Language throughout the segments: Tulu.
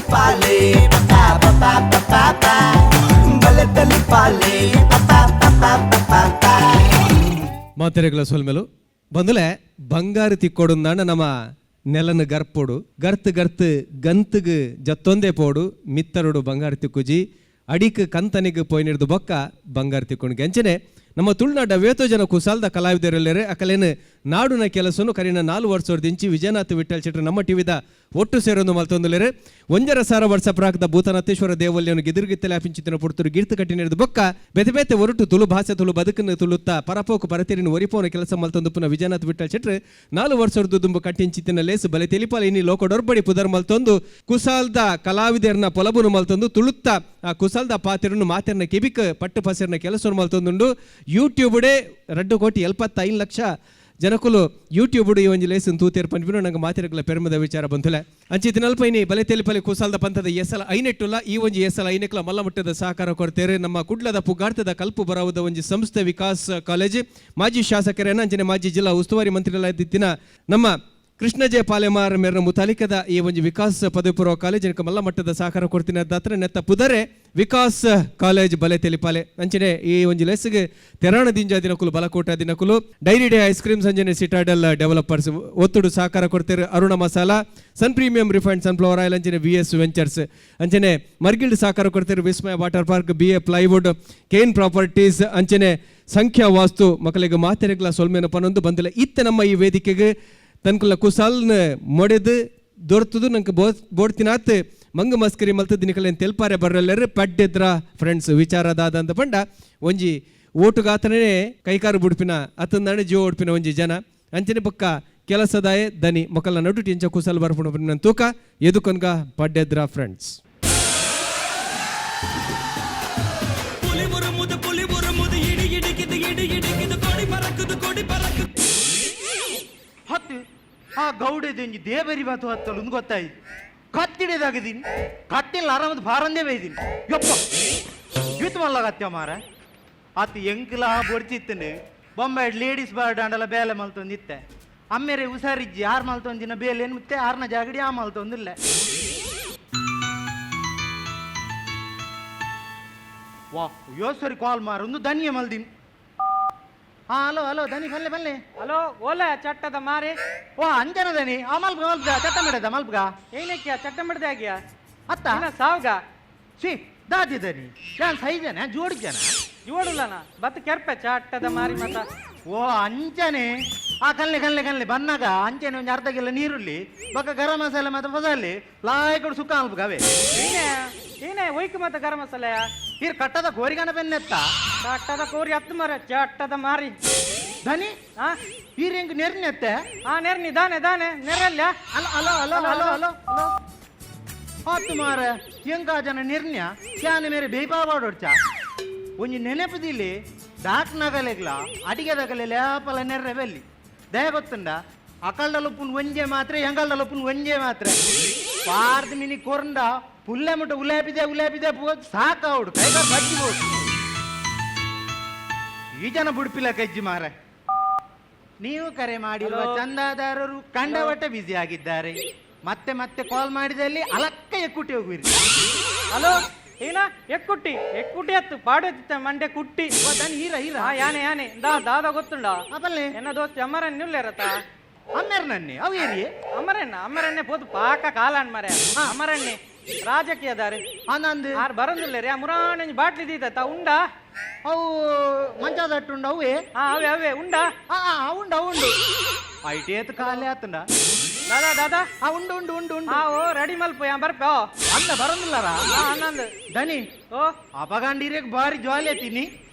ತೆಲಿಪಾಲೆ ಪಾ ಪಾ ಪಾ ಪಾ, ಬಲೆ ತೆಲಿಪಾಲೆ ಪಾ ಪಾ ಪಾ ಪಾ ಪಾ. ಮಾತೆರೆಗಳ ಸೊಲ್ಮೆಲು ಬಂದುಲೆ ಬಂಗಾರ ತಿಕ್ಕೊಡುಂದಾಂಡ ನಮ್ಮ ನೆಲನ ಗರ್ಪೊಡು ಗರ್ತ್ ಗರ್ತ್ ಗಂತ್ಗ್ ಜತ್ತೊಂದೇ ಪೋಡು ಮಿತ್ತರುಡು ಬಂಗಾರ ತಿಕ್ಕುಜಿ ಅಡಿಕ್ ಕಂತನಿಗ್ ಪೋಯಿನಿರ್ದು ಬೊಕ್ಕ ಬಂಗಾರ ತಿಕ್ಕೊಂಡು ಅಂಚನೆ ನಮ್ಮ ತುಳುನಾಡ ವೇತೋ ಜನ ಕುಸಾಲ್ದ ಕಲಾವಿದರೆಲ್ಲರೆ ಅಕಲೇನು ನಾಡುನ ಕೆಲಸನು ಕರಿನ 4 ವರ್ಷದಿಂಚಿ ವಿಜಯನಾಥ್ ವಿಠಲ್ ಶೆಟ್ಟರ್ ನಮ್ಮ ಟಿವಿದ ಒಟ್ಟು ಸೇರೊಂದು ಮಲ್ತೊಂದುಲೇರು. 1.5 ಸಾವಿರ ವರ್ಷ ಪ್ರಾಕ್ದ ಭೂತನಾಥೇಶ್ವರ ದೇವಲ್ಯನು ಗಿದಿರ್ಗಿತ್ತಲೆ ಅಪಿಂಚಿತಿನ ಪುಡ್ತುರು ಗಿರ್ತು ಕಟ್ಟಿನಿರ್ದು ಬೊಕ್ಕ ಬೇತೆ ಬೇತೆ ಒರಟು ತುಳು ಭಾಷೆ ತುಳು ಬದುಕನ್ನು ತುಳುತ್ತ ಪರಪೋಕು ಪರತಿರಿನ ಒರಿಪೋನ ಕೆಲಸ ಮಲ್ತೊಂದು ಪುನಃ ವಿಜಯನಾಥ್ ವಿಠಲ್ ಶೆಟ್ಟರ್ 4 ವರ್ಷದ ದುಂಬು ಕಟ್ಟಿಂಚಿತಿನ ಲೇಸು ಬಲೆ ತೆಲಿಪಾಲ ಇನಿ ಲೋಕಡೊರ್ಬಡಿ ಪುದರ್ ಮಲ್ತೊಂದು ಕುಸಾಲ್ದ ಕಲಾವಿದರ್ನ ಪೊಲಬುನು ಮಲ್ತೊಂದು ತುಳುತ್ತ ಆ ಕುಸಾಲ್ದ ಪಾತಿರನ್ನು ಮಾತೆರ್ನ ಕೆಬಿಕ್ ಪಟ್ಟು ಪಸೆರ್ನ ಕೆಲಸವನ್ನು ಮಲ್ತೊಂದುಂಡು. ಯೂಟ್ಯೂಬ್ಡೆ 2 ಕೋಟಿ 75 ಲಕ್ಷ ಜನಕುಲು ಯೂಟ್ಯೂಬ್ ಈ ಒಂಜಿ ಲೇಸನ್ ತೂತೇರ್ ಪನ್ಪಿನ ನಂಗೆ ಮಾತಿರಗ್ಲ ಪೆರ್ಮದ ವಿಚಾರ ಬಂತುಲೆ. ಅಂಚಿ ತಿನಲ್ಪೈನಿ ಬಲೆ ತೆಲಿಪಲಿ ಕುಸಾಲ್ದ ಪಂಥದ ಎಸಲ ಐನೆಟ್ಟುಲ್ಲ ಈ ಒಂಜಿ ಎಸಲ ಐನೆಕ್ಲ ಮಲ್ಲ ಮಟ್ಟದ ಸಹಕಾರ ಕೊಡ್ತೇವೆ. ನಮ್ಮ ಕುಡ್ಲದ ಪುಗಾರ್ತದ ಕಲ್ಪು ಬರವುದ ಒಂಜಿ ಸಂಸ್ಥೆ ವಿಕಾಸ್ ಕಾಲೇಜ್, ಮಾಜಿ ಶಾಸಕರೇನ ಅಂಚನೆ ಮಾಜಿ ಜಿಲ್ಲಾ ಉಸ್ತುವಾರಿ ಮಂತ್ರಿಗಳಾದಿತ್ತಿನ ನಮ್ಮ ಕೃಷ್ಣ ಜೆ ಪಾಲೆಮಾರ್ ಮೇರ್ನ ಮುತಾಲಿಕದ ಈ ಒಂಜಿ ವಿಕಾಸ್ ಪದವಿ ಪೂರ್ವ ಕಾಲೇಜ್ ಮಲ್ಲ ಮಟ್ಟದ ಸಹಕಾರ ಕೊಡ್ತೀನಿ ಅದಾತ್ರ ನೆತ್ತ ಪುದರೆ ವಿಕಾಸ್ ಕಾಲೇಜ್ ಬಲೆ ತೆಲಿಪಾಲೆ. ಅಂಚನೆ ಈ ಒಂಜಿ ಲೆಸ್ಗೆ ತೆರಾಣ ದಿಂಜ ದಿನಕುಲು ಬಲಕೋಟ ದಿನಕುಲು ಡೈರಿ ಡೇ ಐಸ್ ಕ್ರೀಮ್ ಸಂಜನೆ ಸಿಟಾಡಲ್ ಡೆವಲಪರ್ಸ್ ಒತ್ತುಡು ಸಹಕಾರ ಕೊಡ್ತಾರೆ. Aruna masala, sun premium refined sunflower oil ಅಂಚನೆ ವಿ ಎಸ್ ವೆಂಚರ್ಸ್ ಅಂಚನೆ ಮರ್ಗಿಲ್ಡ್ ಸಹಕಾರ ಕೊಡ್ತಾರೆ. ವಿಸ್ಮಯ water park, B A plywood, Kane properties ಅಂಚನೆ ಸಂಖ್ಯಾ ವಾಸ್ತು ಮಕ್ಕಳಿಗೆ ಮಾತೆರೆಗ್ಲ ಸೊಲ್ಮೆನ ಪನೊಂದು ಬಂದಿಲ್ಲ. ಇತ್ತ ನಮ್ಮ ಈ ವೇದಿಕೆಗೆ ತನ್ಕುಲ ಕುಸಾಲ್ನ ಮೊಡೆದು ದೊರ್ತದು ನಂಗೆ ಬೋಡ್ತಿನಾತ್ ಮಂಗ ಮಸ್ಕರಿ ಮಲ್ತದ ನಿಕಲೇನ್ ತೆಲ್ಪಾರೆ ಬರ್ರಲ್ಲೆರ್ ಪಡ್ಡೆದ್ರ ಫ್ರೆಂಡ್ಸ್ ವಿಚಾರದಾದಂತ ಪಂಡ ಒಂಜಿ ಓಟುಗಾತನೇ ಕೈಕಾರು ಬುಡ್ಪಿನ ಅತ್ತಂದಾಣೆ ಜೀವ ಉಡ್ಪಿನ ಒಂಜಿ ಜನ ಅಂಚನೆ ಪಕ್ಕ ಕೆಲಸದಾಯ ದನಿ ಮೊಕಲ ನಡು ಇಂಚ ಕುಸಲ್ ಬರ್ಪುಣ ತೂಕ ಎದುಕನ್ಗ ಪಡ್ಡೆದ್ರ ಫ್ರೆಂಡ್ಸ್. புலி உருமுது புலி உருமுது இடி இடிக்குது இடி இடிக்குது கொடி பறக்குது கொடி பறக்குது. ಹತ್ತು ಆ ಗೌಡದೊಂಜಿ ದೇವರಿ ಬಾತು ಹತ್ತಲು ಒಂದು ಗೊತ್ತಾಯ್ತು. ಕತ್ತಿಡಿದಾಗದೀನಿ ಕತ್ತಿಲ್ಲ ಆರಾಮದ ಬಾರಂದೇ ಬೈದೀನಿ. ಯಪ್ಪ, ಯೂತ್ ಮಲ್ಲಾಗತ್ಯ ಮಾರ ಆತು ಎಂಕ್ಲ ಬೊಡ್ಚಿತ್ತನು. ಬೊಂಬೈ ಲೇಡೀಸ್ ಬಾರ್ಡ್ ಅಂಡಲ ಬೇಲೆ ಮಲ್ತೊಂದಿತ್ತೆ. ಅಮ್ಮೇರೆ ಹುಷಾರಿಜ್ಜಿ ಆರ್ ಮಲ್ತೊಂದಿನ ಬೇಲೆ ಏನು ಮತ್ತೆ ಆರ್ನ ಜಾಗಡಿ ಆ ಮಲ್ತೊಂದಿಲ್ಲ. ವಾ ಯೋ ಸರಿ ಕಾಲ್ ಮಾರ ಒಂದು ಧನ್ಯ ಮಲ್ದಿನಿ. ಹಾ, ಹಲೋ ಹಲೋ ಧನಿ, ಬಲ್ಲೆ ಬಲ್ಲೆ. ಹಲೋ, ಓಲೆ ಚಟ್ಟದ ಮಾರಿ. ಓ ಅಂಜನ ದನಿ, ಆ ಮಲ್ಪಗ ಮಲ್ಪಗ ಚಟ್ಟ ಮಾಡದ ಮಲ್ಪಗ. ಏನಕ್ಕಿಯ ಚಟ್ಟ ಮಾಡಿದೆ ಆಗ್ಯಾ? ಅತ್ತ. ಇನ್ನ ಸಾವ್ಗ. ಸಿ ದಾದಿ ದನಿ, ಯಾನ್ ಸೈಜನ ಜೋಡಿ ಜನ. ಜೋಡುಲನ ಬತ್ ಕೆರ್ಪೆ ಚಟ್ಟದ ಮಾರಿ ಮತ. ಓ ಅಂಚನೆ, ಆ ಕಲ್ಲೆ ಕಲ್ಲೆ ಕಲ್ಲೆ ಬನ್ನಾಗ ಅಂಚನೆ ಒಂಜಿ ಅರ್ಧ ಕಿಲೋ ನೀರುಳ್ಳಿ ಬೊಕ್ಕ ಗರಂ ಮಸಾಲೆ ಮತ್ತೆ ಫಸಲ್ಲಿ ಲಾಯ್ಕೊಡು ಸುಕ್ಕ ಮಲ್ಪಗ ಅವೇ. ಏನೇ ಏನೇ ಒಯ್ಕು ಮತ ಗರಂ ಮಸಾಲೆಯ? ಈರ್ ಕಟ್ಟದ ಕೋರಿಗನ ಬೆನ್ನೆತ್ತ. ಚಟ್ಟದ ಕೋರಿ ಹತ್ತು ಮರ ಚಟ್ಟದ ಮಾರಿ. ಧನಿ. ಆ. ಈರ್ ಹೆಂಗ್ ನೆರ್ನೆತ್ತೆ? ಆ ನೆರ್ನಿ ದಾನೆ ದಾನೆ ನೆರಲ್ಲ. Hello hello hello hello hello hello. ಆತು ಮಾರ, ಎಂಕ ಜನ ನಿರ್ಣ್ಯ ಯಾನ ಮೇರೆ ಬೇಪಾವಾಡೋಡ್ಚ ಒಂಜಿ ನೆನಪುದಿಲ್ಲಿ ಡಾಕ್ ನಗಲೆಗ್ಲ ಅಡಿಗೆ ದಗಲೆ ಲೇಪಲ ನೆರ್ರೆ ಬೆಲ್ಲಿ ದಯ ಗೊತ್ತುಂಡ. ಅಕಲ್ಡ ಲೊಪ್ಪುನ್ ಒಂಜೆ ಮಾತ್ರ, ಎಂಗಲ್ಡ ಲೊಪ್ಪುನ್ ಒಂಜೆ ಮಾತ್ರ ಪಾರ್ದ ಮಿನಿ ಕೊರಂಡ ಪುಲ್ಲೆ ಮುಟ್ಟ ಉಲೇಪಿದೆ ಉಲೇಪಿದೆ ಪೋ ಸಾಕಾವುಡು ಕೈಗಾರ ಬಜ್ಜಿಬೋದು. ಈ ಜನ ಬುಡ್ಪಿಲ್ಲ ಕಜ್ಜಿ ಮಾರ. ನೀವು ಕರೆ ಮಾಡಿರುವ Hello? ಚಂದಾದಾರರು ಕಂಡವಟ ಬ್ಯುಸಿ ಆಗಿದ್ದಾರೆ. ಮತ್ತೆ ಮತ್ತೆ ಕಾಲ್ ಮಾಡಿದಲ್ಲಿ ಅಲಕ್ಕ ಎಕ್ಕುಟ್ಟಿ ಹೋಗುವಿರಿ. ಹಲೋ, ಏನ ಎಕ್ಕುಟ್ಟಿ ಎಕ್ಕುಟ್ಟಿ ಹತ್ತು ಪಾಡೋತಿತ್ತ ಮಂಡೆ ಕುಟ್ಟಿ. ಓ, ದನಿ ಹೀರ ಹೀರ. ಆ ಯಾನೆ ಯಾನೆ ದಾ ದಾದ ಗೊತ್ತುಂಡ? ಅಪಲ್ಲೆ. ಎನ್ನ ದೋಸ್ತಿ ಅಮ್ಮರನ್ ನಿಲ್ಲೇರತ. ಅಮ್ಮೇರ್ ನನ್ನೆ ಅವು ಏರಿ. ಅಮರಣ್ಣ ಅಮರಣ್ಣೆ ಪೋದು ಪಾಕ ಕಾಲಾನ್ ಮರೆ. ಅಮರಣ್ಣೆ ರಾಜಕೀಯದಾರೆ. ಆನಂದ್. ಆರ್ ಬರಂದಿಲ್ಲ ರೀ. ಆ ಮುರಾಣಂಜಿ ಬಾಟ್ಲಿ ದೀತ ಉಂಡಾ? ಅವು ಮಂಚಾದಟ್ಟುಂಡು ಅವೇ. ಹಾ, ಅವೇ ಅವೇ ಉಂಡಾ? ಆ ಆ, ಉಂಡು ಅವು ಉಂಡು ಐಟೇತ್ ಖಾಲಿ ಆತುಂಡ. ದಾದಾ ದಾದಾ. ಆ ಉಂಡು ಉಂಡು ಉಂಡು ಉಂಡು. ಹಾ, ಓ ರೆಡಿ ಮಲ್ಪ ಯಾ ಬರ್ಪೆ. ಅಲ್ಲ ಬರಂದಿಲ್ಲರಾ? ಹಾ, ಅನ್ನಂದು. ದನಿ. ಓ. ಅಪಗಂಡಿರೇಗ್ ಬಾರಿ ಜಾಲಿ ಆತೀನಿ.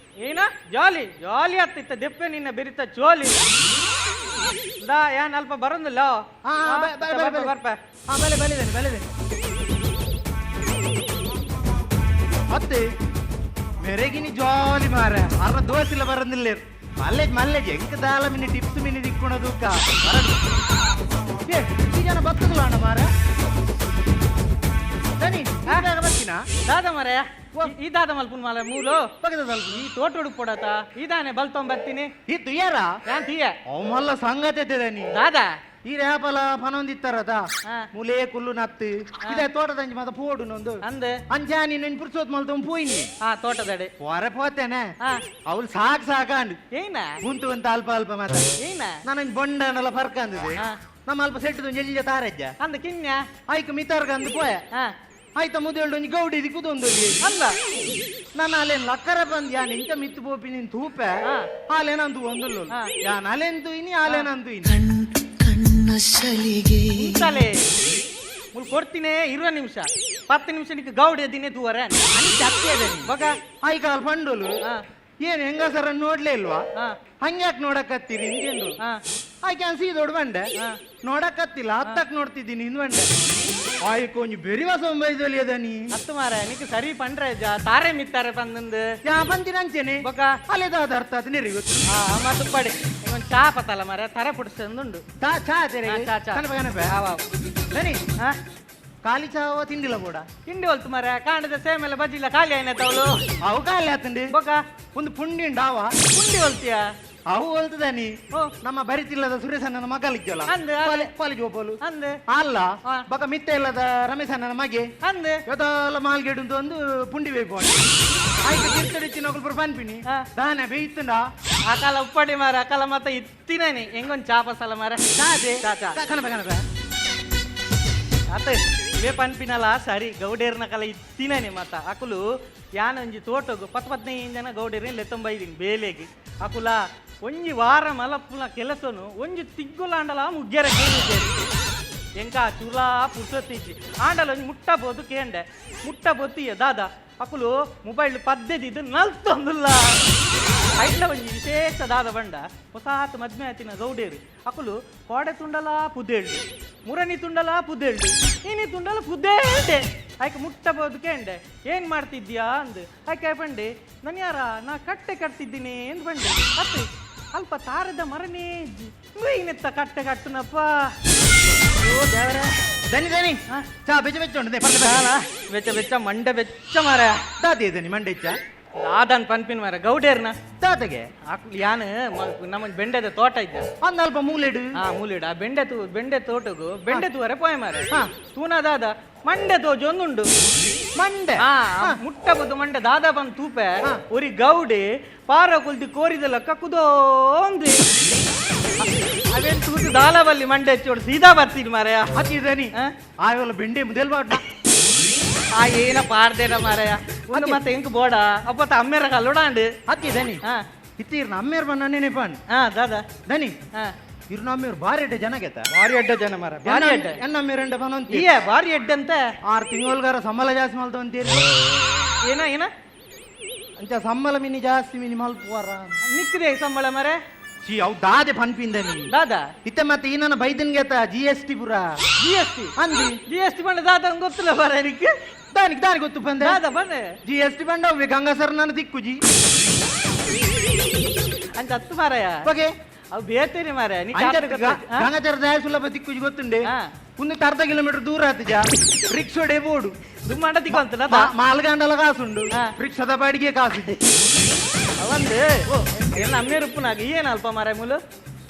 ಏನ ಜಾಲಿ ಜಾಲಿ ಆತ್ತಿತ್ತ ದೆಪ್ಪೆ ನಿನ್ನ ಬೆರಿತ ಚೋಲಿ ದಾ ಏನ್ ಅಲ್ಪ ಬರಂದಿಲ್ಲ. ಹಾ, ಹಾ, ಬ- ಬ- ಬ- ಬ- ಬರ್ಪೆ. ಹಾ, ಬಲೆ ಬಲೆ ದನಿ ಬಲೆ ದನಿ. ಮತ್ತೆ ಮೆರೆಗಿನಿ ಜಾಲಿ ಮಾರ ಅರ್ರ ದೋಸಿಲ್ಲ ಬರಂದಿಲ್ಲ. ಮಲ್ಲೇಜ್ ಮಲ್ಲೇಜ್ ಎಂಕ ದಾಲ ಮಿನಿ ಟಿಪ್ಸ್ ಮಿನಿ ದಿಕ್ಕುಣ ದೂಕ ಬರಡು. ಏ ಈ ಜನ ಬತ್ತದಲ್ಲ ಅಣ್ಣ ಮಾರ. ದನಿ, ಈ ಬೇಗ ಬರ್ತೀನಾ? ದಾದ ಮರೆ, ಈ ದಾದ ಮಲ್ಪುನ್ ಮಾಲೆ ಮೂಲು. ಬಗದ ಸ್ವಲ್ಪ. ಈ ತೋಟ ಹುಡುಕ್ ಇದಾನೆ ಬಲ್ತೊಂಬತ್ತೀನಿ. ಈ ತುಯ್ಯಾರ. ಯಾನ್ ತೀಯ. ಅವ್ ಮಲ್ಲ ಸಂಗತಿ ದನಿ. ದಾದಾ. ಈ ರೇಪಲ ಪನೊಂದಿತ್ತಾರತ. ಹಾ. ಮುಲೇ ಕುಲ್ಲು ನತ್ತು ಇದೇ ತೋಟದಂಜಿ ಮಾತ ಪೋಡು ನೊಂದು. ಅಂದ್. ಅಂಚಾನಿ ನೆನ್ ಪುರ್ಸೋತ್ ಮಲ್ತು ಪೋಯಿನಿ. ಹಾ, ತೋಟದಡೆ. ಹೊರ ಪೋತೇನೆ. ಹಾ. ಅವಳು ಸಾಕ್ ಸಾಕಾಂಡ್. ಏನ? ಉಂತು ಉಂತ ಅಲ್ಪ ಅಲ್ಪ ಮಾತ. ಏನ? ನಾನು ಬೊಂಡನಲ್ಲ ಫರ್ಕ ಅಂದಿದೆ. ಹಾ. ನಮ್ಮ ಅಲ್ಪ ಸೆಟ್ಟು ಎಲ್ಲಿಯ ತಾರಜ್ಜ. ಅಂದ್ ಕಿನ್ಯ. ಆಯ್ತು, ಮಿತಾರ್ಗ ಅಂದು ಪೋಯ. ಹಾ. ಆಯ್ತ, ಮುದೇಳ್ಡು ಒಂಜಿ ಗೌಡಿ ದಿಕ್ಕುದೊಂದು. ಅಂದ. ನಾನು ಅಲ್ಲೇನ್ ಲಕ್ಕರ ಬಂದ್ ಯಾನ್ ಇಂಚ ಮಿತ್ತು ಪೋಪಿ ನಿನ್ ತೂಪೆ. ಹಾ. ಆಲೇನಂತು ಒಂದುಲ್ಲ. ಹಾ. ಯಾನ್ ಅಲೆಂತು ಇನಿ ಆಲೇನಂತು ಇನಿ. ಕಣ್ಣ ಸಲಿಗೆ. ಇಂತಲೇ ಮುಲ್ ಕೊಡ್ತೀನಿ 20 ನಿಮಿಷ, 10 ನಿಮಿಷ ನಿಕ್ ಗೌಡ ದಿನೇ ತೂವರೆ. ಅಂಚ ಅತ್ತಿಯದ. ಬಗ. ಆಯ್ಕ ಅಲ್ ಪಂಡೋಲು. ಹಾ. ಏನ್ ಹೆಂಗಸರ ನೋಡ್ಲೇ ಇಲ್ವಾ? ಹಾ. ಹಂಗ್ಯಾಕ್ ನೋಡಕತ್ತೀರಿ ಹಿಂಗೆಂದು. ಹಾ. ಆಯ್ಕೆ ಅನ್ಸಿ ದೊಡ್ಡ ಬಂಡೆ. ಹಾ. ನೋಡಕತ್ತಿಲ್ಲ, ಹತ್ತಕ್ ನೋಡ್ತಿದ್ದೀನಿ ಹಿಂದ್ ಬಂಡೆ. ಆಯ್ಕೆ ಒಂಜಿ ಬೆರಿವ ಸೊಂಬೈದಲ್ಲಿ ಅದ ನೀ. ಹತ್ತು ಮಾರ ನಿಕ್ ಸರಿ ಪಂಡ್ರೆ ಜ ತಾರೆ ಮಿತ್ತಾರೆ ಪಂದಂದು. ಯಾ ಬಂದಿನ ಅಂಚೆನೆ. ಬೊಕ. ಅಲ್ಲೇದಾದ ಅರ್ಥ ಅದು ನೆರಿ ಗೊತ್ತು. ಆ ಅಮ್ಮ ತುಪ್ಪಾಡಿ ಒಂದ್ ಚಾ ಪತ್ತಲ್ಲ ಮಾರ, ತರೆ ಪುಡಿಸಂದುಂಡು. ಚಾ ಚಾ ತೆರೆ. ಹಾ, ಚಾ, ಚಾ. ಕನಪೆ ಕನಪೆ. ಆವ. ದನಿ. ಹಾ. ಖಾಲಿ ಚಾವ ತಿಂದಿಲ್ಲ ಬೋಡ. ತಿಂಡಿ ಹೊಲ್ತು ಮಾರ, ಕಾಂಡದ ಸೇಮೆಲ್ಲ ಬಜ್ಜಿಲ್ಲ ಖಾಲಿ ಆಯ್ನತವಳು. ಅವು ಖಾಲಿ ಆತಂಡಿ. ಬೊಕ. ಒಂದು ಪುಂಡಿ ಉಂಡು ಆವ. ಪುಂಡಿ ಹೊಲ್ತಿಯ? ಅವು ಹೊಲ್ತದಾನಿ. ಓ. ನಮ್ಮ ಬರಿತಿಲ್ಲದ ಸುರೇಶಣ್ಣನ ಮಗಲಿದ್ದಲ್ಲ. ಅಂದ್, ಅಂದ್. ಕಾಲೇಜ್ ಹೋಗೋಲು. ಅಂದ್. ಅಲ್ಲ. ಹಾ. ಬಕ ಮಿತ್ತ ಇಲ್ಲದ ರಮೇಶಣ್ಣನ ಮಗೆ. ಅಂದ್. ಇವತ್ತಲ್ಲ ಮಾಲ್ಗೇಡು ಅಂತ ಒಂದು ಪುಂಡಿ ಬೇಕು ಆಯ್ತು ತಿರ್ತಡಿಚ್ಚಿ ನೊಕಲ್ಪುರ ಪನ್ಪಿನಿ. ಹಾ. ದಾನ ಬೇಯ್ತುಂಡ. ಅಕಾಲ ಉಪ್ಪಡಿ ಮಾರ, ಅಕಾಲ ಮತ್ತ ಇತ್ತಿನೇನೆ ಹೆಂಗೊಂದ್ ಚಾ ಪಸಲ ಮಾರ. ಚಾದೆ. ಚಾ ಚಾ. ಕನಪೆ ಕನಪೆ. ಅತ್ತ ಇವೇ ಪನ್ಪಿನಲ್ಲ ಸರಿ, ಗೌಡೇರ್ನ ಕಲ ಇತ್ತಿನೇನೆ ಮತ್ತ ಅಕುಲು ಯಾನೊಂಜಿ ತೋಟಗು 10 15 ಜನ ಗೌಡೇರಿನ ಲೆತ್ತೊಂಬೈದಿನಿ ಬೇಲೆಗೆ. ಅಕುಲ ಒಂಜಿ ವಾರ ಮಲಪ್ಪುನ ಕೆಲಸನು ಒಂಜಿ ತಿಗ್ಗುಲಾಂಡಲ ಮುಗ್ಗೆರ ಕೇಳಿದ್ದೇನೆ. ಎಂಕ ಚುಲಾ ಪುರ್ಸೊತ್ತಿಜ್ಜಿ ಆಂಡಲ ಒಂಜಿ ಮುಟ್ಟ ಬೋದು ಕೇಂಡೆ ಮುಟ್ಟ ಬೊತ್ತಿಯ ದಾದ ಅಕುಲು ಮೊಬೈಲ್ ಪದ್ದೆದಿದ್ದು ನಲ್ತೊಂದುಲ್ಲ. ಐಟ್ಲ ಒಂಜಿ ವಿಶೇಷ ದಾದ ಬಂಡ ಹೊಸಾತ್ ಮದ್ಮೆ ಆತಿನ ಗೌಡೇರು ಅಕುಲು ಕೋಡೆ ತುಂಡಲ ಪುದೇಳ್ಡು, ಮುರಣಿ ತುಂಡಲ ಪುದೇಳ್ಡು, ಇನಿ ತುಂಡಲ ಪುದೇಳ್ಡೆ. ಆಯ್ಕೆ ಮುಟ್ಟ ಬೋದು ಕೇಂಡೆ, ಏನ್ ಮಾಡ್ತಿದ್ಯಾ ಅಂದು. ಆಯ್ಕೆ ಬಂಡೆ ನನ್ ಯಾರ ನಾ ಕಟ್ಟೆ ಕಟ್ತಿದ್ದೀನಿ ಎಂದು ಬಂಡೆ. ಅತ್ತೆ ಅಲ್ಪ ತಾರದ ಮರನೇ ನೆತ್ತ ಕಟ್ಟೆ ಕಟ್ಟುನಪ್ಪ. ಓ ದೇವರ. ದನಿ ದನಿ. ಹಾ? ಚಾ ಬೆಚ್ಚ ಬೆಚ್ಚ ಉಂಟು, ಪರ್ಲೆ ದಾಲ ಪರ್ಲೆ. ಬೆಚ್ಚ ಬೆಚ್ಚ ಮಂಡೆ ಬೆಚ್ಚ ಮಾರ. ದಾತಿ ದನಿ ಮಂಡೆ ಇಚ್ಚ. ದಾದನ್ ಪನ್ಪಿನ ಮಾರ ಗೌಡೇರ್ನ. ದಾತಗೆ. ಆಕುಲು ಯಾನ್ ನಮ್ಮ ಬೆಂಡೆದ ತೋಟ ಇದ್ದ. ಒಂದ್ ಅಲ್ಪ ಮೂಲೆಡು. ಹಾ, ಮೂಲಿಡು. ಆ ಬೆಂಡೆ ತೂ ಬೆಂಡೆ ತೋಟಗು ಬೆಂಡೆ ತೂವರೆ ಪೋಯ್ ಮಾರ. ಹಾ. ತೂನ ದಾದ ಮಂಡೆ ತೋಜೊಂದುಂಡು. ಮಂಡೆ. ಹಾ, ಮುಟ್ಟ ಬದ್ದು ಮಂಡೆ ದಾದಾ ಬಂದ್ ತೂಪೆ. ಹಾ. ಒರಿ ಗೌಡಿ ಪಾರ ಕುಲ್ದಿ ಕೋರಿದ ಲಕ್ಕ ಕುದೋಂದು ಅವೇನ್ ತೂತು ದಾಲ ಬಲ್ಲಿ ಮಂಡೆ ಚೋಡು ಸೀದಾ ಬರ್ತೀನಿ ಮಾರಾಯ. ಅತಿ ದನಿ. ಹಾ? ಆಯೋಲ ಬೆಂಡೆ ಮುದೆಲ್ ಬಾಟ. ಆ ಏನ ಪಾಡ್ದೇನ ಮಾರಾಯ ಒಂದು ಮತ್ತೆ ಎಂಕ್ ಬೋಡ ಅಪ್ಪತ್ತ ಅಮ್ಮೇರ ಕಲ್ಲೋಡಾಂಡು. ಅತಿ ದನಿ. ಹಾ. ಇತ್ತೀರ್ ನಮ್ಮೇರ್ ಬಣ್ಣ ನೆನಪಾನ್. ಹಾ ದಾದಾ. ದನಿ. ಹಾ. ಇರ್ ನಮ್ಮೇರ್ ಬಾರಿ ಎಡ್ಡೆ ಜನ ಗೆತ್ತ. ಭಾರಿ ಅಡ್ಡ ಜನ ಮಾರ, ಭಾರಿ ಅಡ್ಡ. ಎನ್ನ ಮೇರಂಡ ಬನಂತಿ. ಈಯ ಭಾರಿ ಅಡ್ಡ ಅಂತ. 6 ತಿಂಗಳ್ಗಾರ ಸಂಬಳ ಜಾಸ್ತಿ ಮಲ್ತು ಅಂತೀರಿ. ಏನ ಏನ? ಅಂಚ ಸಂಬಳ ಮಿನಿ ಜಾಸ್ತಿ ಮಿನಿ ಮಲ್ಪುವಾರ. ನಿಕ್ಕದೆ ಸಂಬಳ ಮರೆ. ಚಿ ಅವು ದಾದೆ ಪನ್ಪಿಂದ ನೀ. ದಾದಾ. ಇತ್ತ ಮತ್ತೆ ಈ ನನ್ನ ಬೈದನ್ ಗೆತ್ತ ಜಿಎಸ್ಟಿ ಪುರ. ಜಿಎಸ್ಟಿ? ಅಂದಿ. ಜಿಎಸ್ಟಿ ಬಂಡ ದಾದ ಗೊತ್ತಿಲ್ಲ ಮರ ನಿಕ್ಕೆ. ದಾನಿಗೆ ದಾನಿ ಗೊತ್ತು ಬಂದೆ. ದಾದಾ ಬಂದೆ. ಜಿಎಸ್ಟಿ ಬಂಡ ಗಂಗಾಸರ್ ನನ್ನ ದಿಕ್ಕುಜಿ. ಅಂಚ ಹತ್ತು ಮಾರಾಯ. ಓಕೆ. ಅವು ಬೇತೇನೆ ಮಾರಾಯ ನೀ. ಗಂಗಾಚರ ದಯ ಸುಲಭ ದಿಕ್ಕುಜಿ ಗೊತ್ತುಂಡೆ. ಹಾ. ಒಂದು ಅರ್ಧ ಕಿಲೋಮೀಟರ್ ದೂರ ಆತಜ ರಿಕ್ಷೋಡೆ ಬೋಡು. ದುಮ್ಮಾಂಡ ದಿಕ್ಕಂತಲ್ಲ. ಮಾಲ್ಗಂಡಲ ಕಾಸುಂಡು. ಹಾ. ರಿಕ್ಷಾದ ಬಾಡಿಗೆ ಕಾಸು. ಅವಂದು ಎಲ್ಲ ಅಮ್ಮೆ ರುಪ್ಪುನಾಗ ಏನ ಅಲ್ಪ ಮಾರಾಯ ಮೂಲು.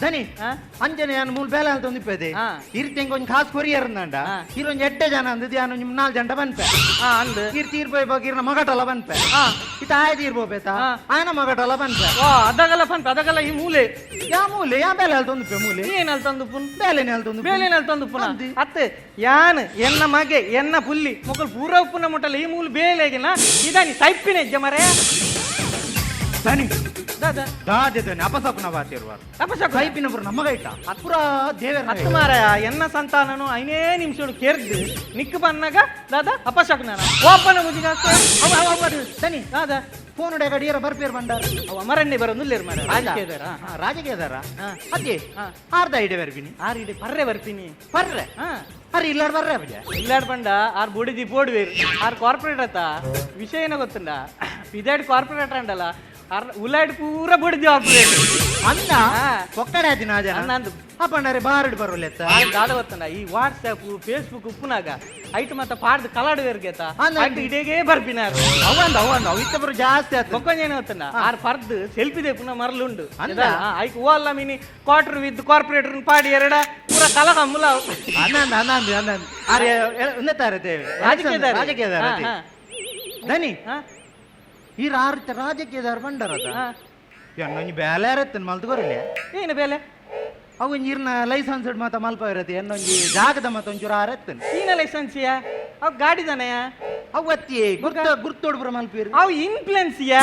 ಧನಿ. ಹಾ? ಅಂಜನೆ ಯಾನ್ ಮೂಲ್ ಬೇಲೆ ಅಂತ ಒಂದಿಪ್ಪದೆ. ಹಾ. ಇರ್ತೆಂಗ್ ಒಂಜಿ ಕಾಸು ಕೊರಿಯರ್ ಅಂದಂಡ. ಹಾ. ಇರೊಂಜಿ ಎಡ್ಡೆ ಜನ ಅಂದದ್ದು ಯಾನ್ ಒಂಜಿ 4 ಜಂಟ ಬನ್ಪೆ. ಹಾ ಅಂದ್. ಇರ್ ತೀರ್ಪೋಯ್ ಬಗ್ಗೆ ಇರ್ನ ಮಗಟಲ ಬನ್ಪೆ. ಹಾ. ಇತ್ತ ಆಯ ತೀರ್ಪೋಪೇತ. ಹಾ. ಆಯನ ಮಗಟಲ ಬನ್ಪೆ. ವಾ ಅದಗಲ ಪಂಪ ಅದಗಲ ಈ ಮೂಲೆ. ಯಾ ಮೂಲೆ ಯಾ ಬೇಲೆ ಅಲ್ಲಿ ತೊಂದುಪೆ ಮೂಲೆ. ಏನ್ ಅಲ್ಲಿ ತಂದು ಪುನ್. ಬೇಲೆನೆ ಅಲ್ಲಿ ತೊಂದು. ಬೇಲೆನ ಅಲ್ಲಿ ತಂದು ಪುನ. ಅಂದಿ. ಅತ್ತೆ ಯಾನ್ ಎನ್ನ ಮಗೆ ಎನ್ನ ಪುಲ್ಲಿ ಮೊಕಲ್ ಪೂರ ಉಪ್ಪುನ ಮುಟ್ಟಲ್ಲ ಈ ಮೂಲು ಬೇಲೆಗಿನ ಇದಾನಿ ಸೈಪಿನ ಹೆಜ್ಜೆ ಮಾರಾಯ. ಧನಿ. ದಾದಾ. ದಾದೆ ಧನಿ ಅಪಸಕುನ ಬಾತಿರುವ. ಅಪಶಕುನ. ಸೈಪಿನ ಪುರ ನಮ್ಮಗೈಟ ಪುರ ದೇವರ. ಅತ್ತು ಮಾರಾಯ ಎನ್ನ ಸಂತಾನನು ಐನೇ ನಿಮಿಷಡು ಕೆರ್ದು ನಿಕ್ಕು ಬನ್ನಾಗ ದಾದಾ ಅಪಶಕುನ ಓಪನ ಮುಜಿಗ. ಅವ ಅವ ಅವ ಧನಿ. ದಾದಾ. ಫೋನ್ ಗಡಿಯರ ಬರ್ಪೇರ್ ಬಂಡಾರ. ಅವ ಅಮರಣ್ಣೆ ಬರೋದು ಮಾರಾಯ ರಾಜಕೀಯದಾರ. ರಾಜಕೀಯದಾರ. ಹಾ. ಅದೇ. ಹಾ. ಆರ್ಧ ಐಡೆ ಬರ್ಪಿನಿ. ಆರ್ ಇಡೆ ಪರ್ರೆ ಬರ್ತೀನಿ. ಬರ್ರೆ. ಹಾ. ಅರೆ ಇಲ್ಲಾಡ್ ಬರ್ರೆ ಅಬ್ಜ. ಇಲ್ಲಾಡ್ ಬಂಡ ಆರ್ ಬುಡಿದಿ ಪೋಡ್ವೇರು ಆರ್ ಕಾರ್ಪೊರೇಟ್ ಆತ ವಿಷಯ ಏನೋ ಗೊತ್ತುಂಡ ಪಿದಾಡ್ ಕಾರ್ಪೊರೇಟರ್ ಅಂಡಲ್ಲ ಆರ್ ಉಲಾಡ್ ಪೂರ ಬುಡಿದಿ ಕಾರ್ಪೊರೇಟ್. ಅನ್ನ ಹಾ. ಒಕ್ಕಡೆ ಆದಿನ ಜನ ಅಂದಂದು. ಅಪ್ಪಂಡರೆ ಬಾರಡ್ ಬರೋಲೆತ್ತ. ದಾದ ಗೊತ್ತಂಡ, ಈ ವಾಟ್ಸ್ಆಪ್ ಫೇಸ್ಬುಕ್ ಉಪ್ಪುನಾಗ ಐಟ್ ಮತ್ತ ಪಾಡ್ದು ಕಲಾಡುವೆರ್ಗೆತ. ಅಂದ. ಐಟ್ ಇಡೇಗೆ ಬರ್ಪಿನಾರು. ಅವಂದ ಅವಂದ ಅವ್ ಇತ್ತ ಬರೋ ಜಾಸ್ತಿ ಆತು. ಬೊಕ್ಕೊಂಜ ಏನು ಗೊತ್ತಂಡ, ಆರ್ ಪರ್ದು ಸೆಲ್ಫಿ ದೇಪುನ ಮರಲುಂಡು. ಅಂದ? ಐಕ್ ಓಲ್ಲ ಮಿನಿ ಕ್ವಾರ್ಟರ್ ವಿತ್ ಕಾರ್ಪೊರೇಟರ್ ಪಾಡಿ ಎರಡ ಪೂರ ಕಲ ಕಮ್ಮುಲ. ಅನ್ನಂದ ಅನ್ನಂದ ಅನ್ನಂದ ಅರೆ ಉನ್ನತಾರೆ ದೇವಿ. ರಾಜಕೀಯದಾರ. ರಾಜಕೀಯದಾರ. ಹಾ, ಹಾ. ದನಿ. ಹಾ? ಈ ರಾರ್ ರಾಜಕೀಯದಾರ ಬಂಡರದ. ಹಾ. ಎನ್ನೊಂಜಿ ಬೇಲೆ ಇರತ್ತನ್ ಮಲ್ತುಕೊರಿಲೆ. ಏನು ಬೇಲೆ? ಅವು ನೀರ್ನ ಲೈಸೆನ್ಸ್ ಮಾತ ಮಲ್ಪ ಇರತ್ತೆ, ಎನ್ನೊಂಜಿ ಜಾಗದ ಮತ್ತ ಒಂಚೂರು ಆರತ್ತನ್. ಈನ ಲೈಸೆನ್ಸಿಯಾ? ಅವ್ ಗಾಡಿದಾನೆಯಾ? ಅವು ಅತ್ತಿ ಗುರ್ತ ಗುರ್ತೋಡ್ ಬರ ಮಲ್ಪೀರ್. ಅವ್ ಇನ್ಫ್ಲುಯೆನ್ಸಿಯಾ?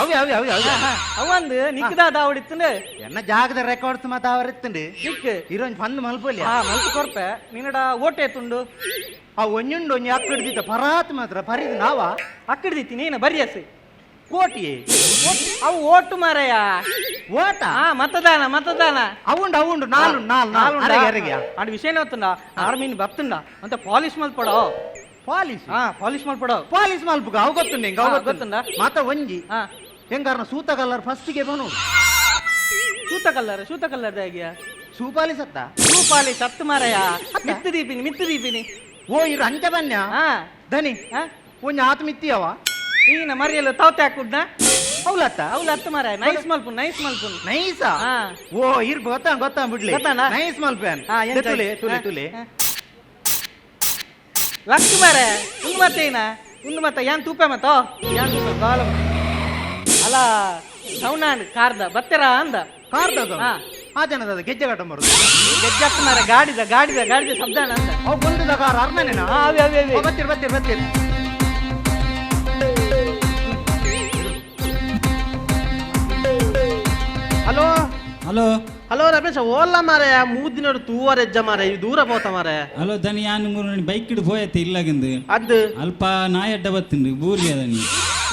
ಅವೆ ಅವೆ ಅವೆ ಅವೆ. ಅವಂದು ನಿಕ್ಕದಾದ ಅವಡಿತ್ತಂಡು. ಎನ್ನ ಜಾಗದ ರೆಕಾರ್ಡ್ಸ್ ಮಾತ ಅವರೆತ್ತಂಡು. ನಿಕ್ ಇರೊಂಜಿ ಫಂದ್ ಮಲ್ಪೊಲಿ. ಹಾ, ಮಲ್ತು ಕೊರ್ಪೆ. ನಿನ್ನಡ ಓಟೆ ತುಂಡು. ಆ ಒಂಜುಂಡು ಒಂಜಿ ಅಕ್ಕಡ್ದಿತ್ತ ಪರಾತ್ ಮಾತ್ರ ಪರಿದ್ ನಾವ. ಅಕ್ಕಡ್ದಿತ್ತಿ ನೀನು ಬರಿಯಸ್. ಕೋಟಿ. ಅವು ಓಟು ಮಾರಾಯ. ಓಟ. ಹಾ, ಮತದಾನ ಮತದಾನ. ಅವುಂಡು ಅವುಂಡು, ನಾಲು ನಾಲ್ ನಾಲ್. ಅರೆಗೆ ಅರೆಗೆ. ಅಂಡ್ ವಿಷಯ ಗೊತ್ತುಂಡ, ಆರ್ಮೀನ್ ಬತ್ತುಂಡ ಅಂತ ಪಾಲಿಶ್ ಮಲ್ಪಡೋ. ಪಾಲಿಸ್. ಹಾ, ಪಾಲಿಶ್ ಮಲ್ಪಡೋ. ಪಾಲಿಸ್ ಮಲ್ಪುಗ ಅವು ಗೊತ್ತುಂಡು ಹಿಂಗ ಅವು. ಹಾ, ಗೊತ್ತುಂಡ. ಗೊತ್ತುಂಡ? ಮಾತ ಒಂಜಿ. ಹಾ. ಹೆಂಗಾರನ ಸೂತ ಕಲ್ಲರ್ ಫಸ್ಟ್ಗೆ ಬನು. ಸೂತ ಕಲ್ಲರ್, ಸೂತ ಕಲ್ಲರ್ ಆಗಿಯ. ಸೂ ಪಾಲಿಸ್ ಅತ್ತ. ಸೂ ಪಾಲಿಶ್ ಹತ್ತು ಮಾರಾಯ, ಮಿತ್ತು ದೀಪಿನಿ ಮಿತ್ತು ದೀಪಿನಿ. ಓ, ಇರು ಅಂಚ ಬನ್ಯ. ಹಾ. ಧನಿ. ಹಾ. ಒಂಜಿ ಆತ ಮಿತ್ತಿಯವ. ಈಗಿನ ಮರಿಯಲ್ಲ ತಾವತೆ ಹಾಕುಡ್ನ. ಹೌಲತ್ತ. ಅವ್ಲು ಹತ್ತು ಮಾರಾಯ, ನೈಸ್ ಮಲ್ಪು ನೈಸ್ ಮಲ್ಪು. ನೈಸ. ಹಾ. ಓ, ಇರ್ ಗೊತ್ತಾ ಗೊತ್ತಾ ಬಿಡ್ಲಿ. ಗೊತ್ತಾನ? ನೈಸ್ ಮಲ್ಪೇನ್. ಹಾ, ಎಂತ? ತುಲೆ ತುಲೆ. ಹಾ, ತುಲೆ. ಹಾ. ಲಕ್ಕು ಮಾರಾಯ, ಉಂದು ಮತ್ತೆ ಏನ ಉಂದು ಮತ್ತೆ ಯಾನ್ ತೂಪೆ ಮತ್ತೋ ಯಾನ್ ತೂಪೆ ಬಾಲ ಅಲ್ಲ ಸೌನಾನ್ ಕಾರ್ದ ಬತ್ತೆರಾ ಅಂದ. ಕಾರ್ದ. ಹಾ. ಆ ಜನದ ಗೆಜ್ಜೆ ಕಟ್ಟ ಬರುದು. ಗೆಜ್ಜಪ್ಪ ಮಾರ, ಗಾಡಿದ ಗಾಡಿದ ಗಾಡಿದ ಶಬ್ದ ಅಂದ. ಅವು ಗೊಂದದ ಕಾರ್ ಅರ್ಮನೆನಾ? ಹಾ, ಅವೇ ಅವೇ ಅವೇ. ಬತ್ತೀರ್ ಬತ್ತೀರ್ ಬತ್ತೀರ್. ಹಲೋ. ಹಲೋ. ಹಲೋ ರಮೇಶ, ಓಲ್ಲ ಮಾರಾಯ, ಮೂರ್ ದಿನ ತೂವರ್ ಎಜ್ಜ ಮಾರಾಯ, ಈ ದೂರ ಪೋತ ಮಾರಾಯ. ಹಲೋ ದನಿ, ಯಾನ್ ಮೂರು ಬೈಕ್ ಇಡ್ ಪೋಯತ್ತೆ ಇಲ್ಲಗಂದು. ಅದು. ಅಲ್ಪ ನಾಯಿ ಅಡ್ಡ ಬತ್ತುಂಡು ಬೂರ್ಲಿ ಅದನಿ.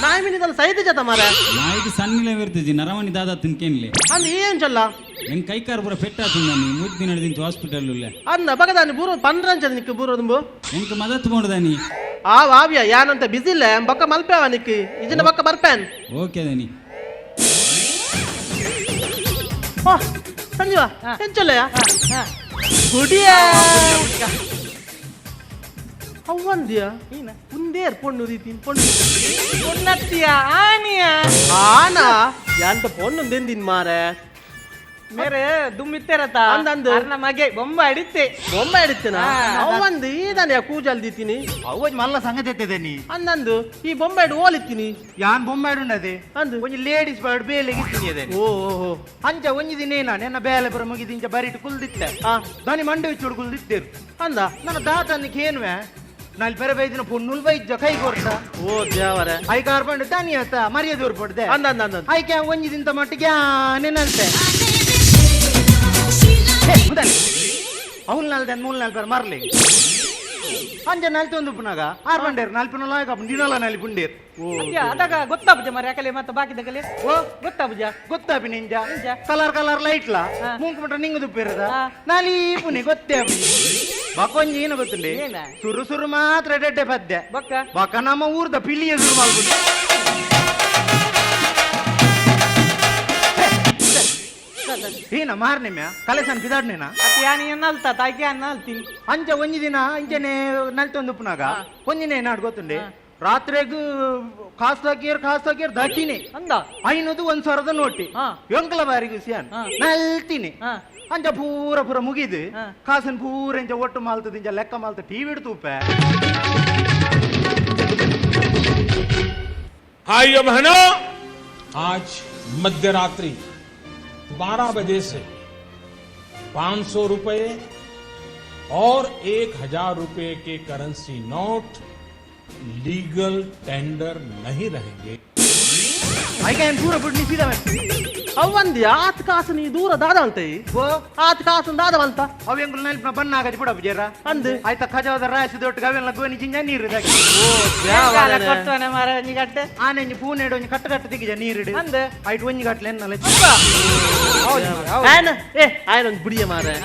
ನಾಯಿ ಮಿನಿದಲ್ಲ ಸೈತ ಜತ ಮಾರಾಯ. ನಾಯಿಗೆ ಸಣ್ಣಿಲೆ ಇರ್ತಜಿ ನರಮಣಿ ದಾದ ತಿನ್ಕೇನ್ಲೆ. ಅಂದ್ ಏನ್ ಚೊಲ್ಲ? ಎಂಗ್ ಕೈಕಾರ್ ಪೂರ ಪೆಟ್ಟಾತು ದಾನಿ, ಮೂರು ದಿನ ದಿಂಚು ಹಾಸ್ಪಿಟಲ್ ಉಲ್ಲೆ. ಅಂದ ಬಗದಾನಿ ಬೂರು ಪಂಡ್ರಂಚ ನಿಕ್ ಬೂರೋದುಂಬು. ಎಂಕ್ ಮದತ್ ಬೋಂಡು ದಾನಿ. ಆ ವಾವ್ಯ ಯಾನಂತ ಬಿಸಿ ಇಲ್ಲ, ಬೊಕ್ಕ ಮಲ್ಪೇವ ನಿಕ್ ಇಜಿನ ಬೊಕ್ಕ ಬರ್ಪೇನ್. ಓಕೆ ದನಿ. ಓ ಸಂಜೀವ, ಎಂಚೊಲ್ಲಯ ಗುಡಿಯ ಅವ್ವಂದ್ಯ ಉಂದೇರ್ ಪೊಣ್ಣು ರೀತಿ ಪೊಣ್ಣು. ಉನ್ನತಿಯ ಆನಿಯ. ಆನ ಯಾಂತ ಪೊಣ್ಣು ದೆಂದಿನ್ ಮಾರೆ. ಮೇರೆ ದುಮ್ಮಿತ್ತೆರತ. ಅಂದ್ ಅಂದ್. ಅರ್ನ ಮಗೆ ಬೊಂಬ ಅಡಿತ್ತೆ. ಬೊಂಬೆ ಹಿಡಿತೇನ? ಹಾ. ಅವಂದು ಈದಾನೆ ಕೂಜಲ್ ದೀತೀನಿ. ಅವ್ವಜ್ ಮಲ್ಲ ಸಂಗತಿ ಎತ್ತಿದೆ ನೀ. ಅಂದಂದು ಈ ಬೊಂಬೆ ಓಲಿತ್ತೀನಿ. ಯಾನ್ ಬೊಮ್ಮೆ ಉಂಡದೆ. ಅಂದು. ಒಂಜಿ ಲೇಡೀಸ್ ಬರ್ಡ್ ಬೇಲೆಗೆ ಇತ್ತೀನಿ ಅದೇ. ಓ ಓ, ಓ. ಅಂಚ ಒಂಜಿ ದಿನ ಏನ ನೆನ್ನ ಬೇಲೆ ಬರ ಮುಗಿದಿಂಚ ಬರಿಟ್ ಕುಲ್ದಿತ್ತೆ. ಆ. ದಾನಿ ಮಂಡೆ ಬಿಚ್ಚೋಡು ಕುಲ್ದಿತ್ತೇರು. ಅಂದ. ನನ್ನ ದಾತನಿಗೆ ಏನ್ವೆ ನಲ್ಲಿ ಪೆರ ಬೈದಿನ ಪೊನ್ನುಲ್ ಬೈಜ್ಜ ಕೈ ಕೊರ್ತ. ಓ ದೇವರೇ. I car ದಾನಿ ಆತ ಮರ್ಯಾದೆ ಊರ್ಪಡ್ದೆ. ಅಂದ ಅಂದ ಅಂದ. ಐಕೆ ಒಂಜಿ ದಿನದ ಮಟ್ಟಿಗೆ ನೆನಂತೆ ಅವಳು ನಾಲ್ದೆ ಮೂಲ್ ನಾಲ್ ಪೇರ್ ಮರ್ಲಿ ಅಂಚ ನಲ್ತಿ ಒಂದು ಪುನಾಗ ಆರ್ ಬಂಡೇರ್ ನಲ್ಪಿನ ಲಾಯಕ ದಿನಲ ನಲ್ಲಿ ಪುಂಡೇರ್. ಅದ್ಯ, ಅದಾಗ ಗೊತ್ತಾಪುಜ ಮಾರ್ರೆ, ಅಕಲೆ ಮತ್ತೆ ಬಾಕಿದಕಲೆ. ಓ. ಗೊತ್ತಾಪುಜ. ಗೊತ್ತಾಪಿ ನಿಂಜ. ನಿಂಜ. ಕಲರ್ ಕಲರ್ ಲೈಟ್ಲ. ಹಾ. ಮೂಂಕು ಮುಟ್ಟ ನಿಂಗು ದುಪ್ಪಿರದ. ಹಾ. ನಾಲಿ ಪುನಿ ಗೊತ್ತೇ ಬಕೊಂಜಿ ಏನು ಗೊತ್ತುಂಡಿ? ಏನ? ಸುರು ಸುರು ಮಾತ್ರ ಎಡ್ಡೆ ಪದ್ಯ. ಬೊಕ್ಕ? ಬೊಕ್ಕ ನಮ್ಮ ಊರ್ದ ಪಿಲಿಯ ಸುರು ಮಲ್ಪುಂಡು. ಏನ ಮಾರ್ನಿಮ್ಯ ಕಲೆಸನ್ ಬಿದಾಡ್ನೇನಾ? ಅತ್ ಯಾನ್ ಏನ್ ಅಲ್ತ ತಾಯ್ಕೆ ಅನ್ನ ಅಲ್ತೀನಿ. ಅಂಚ ಒಂಜಿ ದಿನ ಅಂಚನೆ ನಲ್ತೊಂದು ಉಪ್ಪುನಾಗ ಒಂಜಿನೇ ನಾಡ್ ಗೊತ್ತುಂಡೆ, ರಾತ್ರೆಗ್ ಕಾಸು ಹಾಕಿಯರ್ ಕಾಸು ಹಾಕಿಯರ್ ದಕ್ಕಿನಿ. ಅಂದ. ಐನೂದು 1000ದ ನೋಟಿ. ಹಾ. ಎಂಕಲ ಬಾರಿ ಖುಷಿಯಾನ್. ಹಾ. ನಲ್ತೀನಿ. ಹಾ. ಅಂಚ ಪೂರ ಪೂರ ಮುಗಿದು ಹಾ. ಕಾಸನ್ ಪೂರ ಇಂಚ ಒಟ್ಟು ಮಾಲ್ತದ ಇಂಚ ಲೆಕ್ಕ ಮಾಲ್ತ ಟಿವಿ ತೂಪೆ. भाइयों बहनों, आज मध्यरात्रि 12 बजे से 500 रुपए और 1000 रुपए के करेंसी नोट लीगल टेंडर नहीं रहेंगे। ಐಕೆ ಪೂರ ಬಿಡ್ ಸೀದಾ. ಅವಂದಿ ಆತ್ ಕಾಸು ನೀ ದೂರ ದಾದ ಅಂತ. ಓ. ಆತ್ ಕಾಸು ದಾದ ಅಂತ. ಅವ್ ಎಂಕುಲು ನಲ್ಪಿನ ಬಣ್ಣ ಆಗಜಿ ಬಿಡ ಜರ. ಅಂದ್. ಆಯ್ತ ಖಜಾವದ ರಾಶಿ ದೊಡ್ಡ ಅವೆಲ್ಲ ಗೋನಿ ಜಿಂಜ ನೀರು ಇದಾಕಿ. ಎಂಕಾಲ ಕೊಟ್ಟವನೆ ಮಾರ್ರೆ ಒಂಜಿ ಗಟ್ಟೆ. ಆನೆಂಜಿ ಪೂನೆಡ್ ಒಂಜಿ ಕಟ್ಟು ಕಟ್ಟು ತಿಗಿಜ ನೀರಿಡು. ಅಂದ್. ಐಟ್ ಒಂಜಿ ಗಟ್ಲೆ ಎನ್ನಲ. ಹೌದು ಮಾರ್ರೆ, ಹೌದು. ಆಯನ ಏ ಆಯನ ಒಂದು ಬುಡಿಯ ಮಾರೆ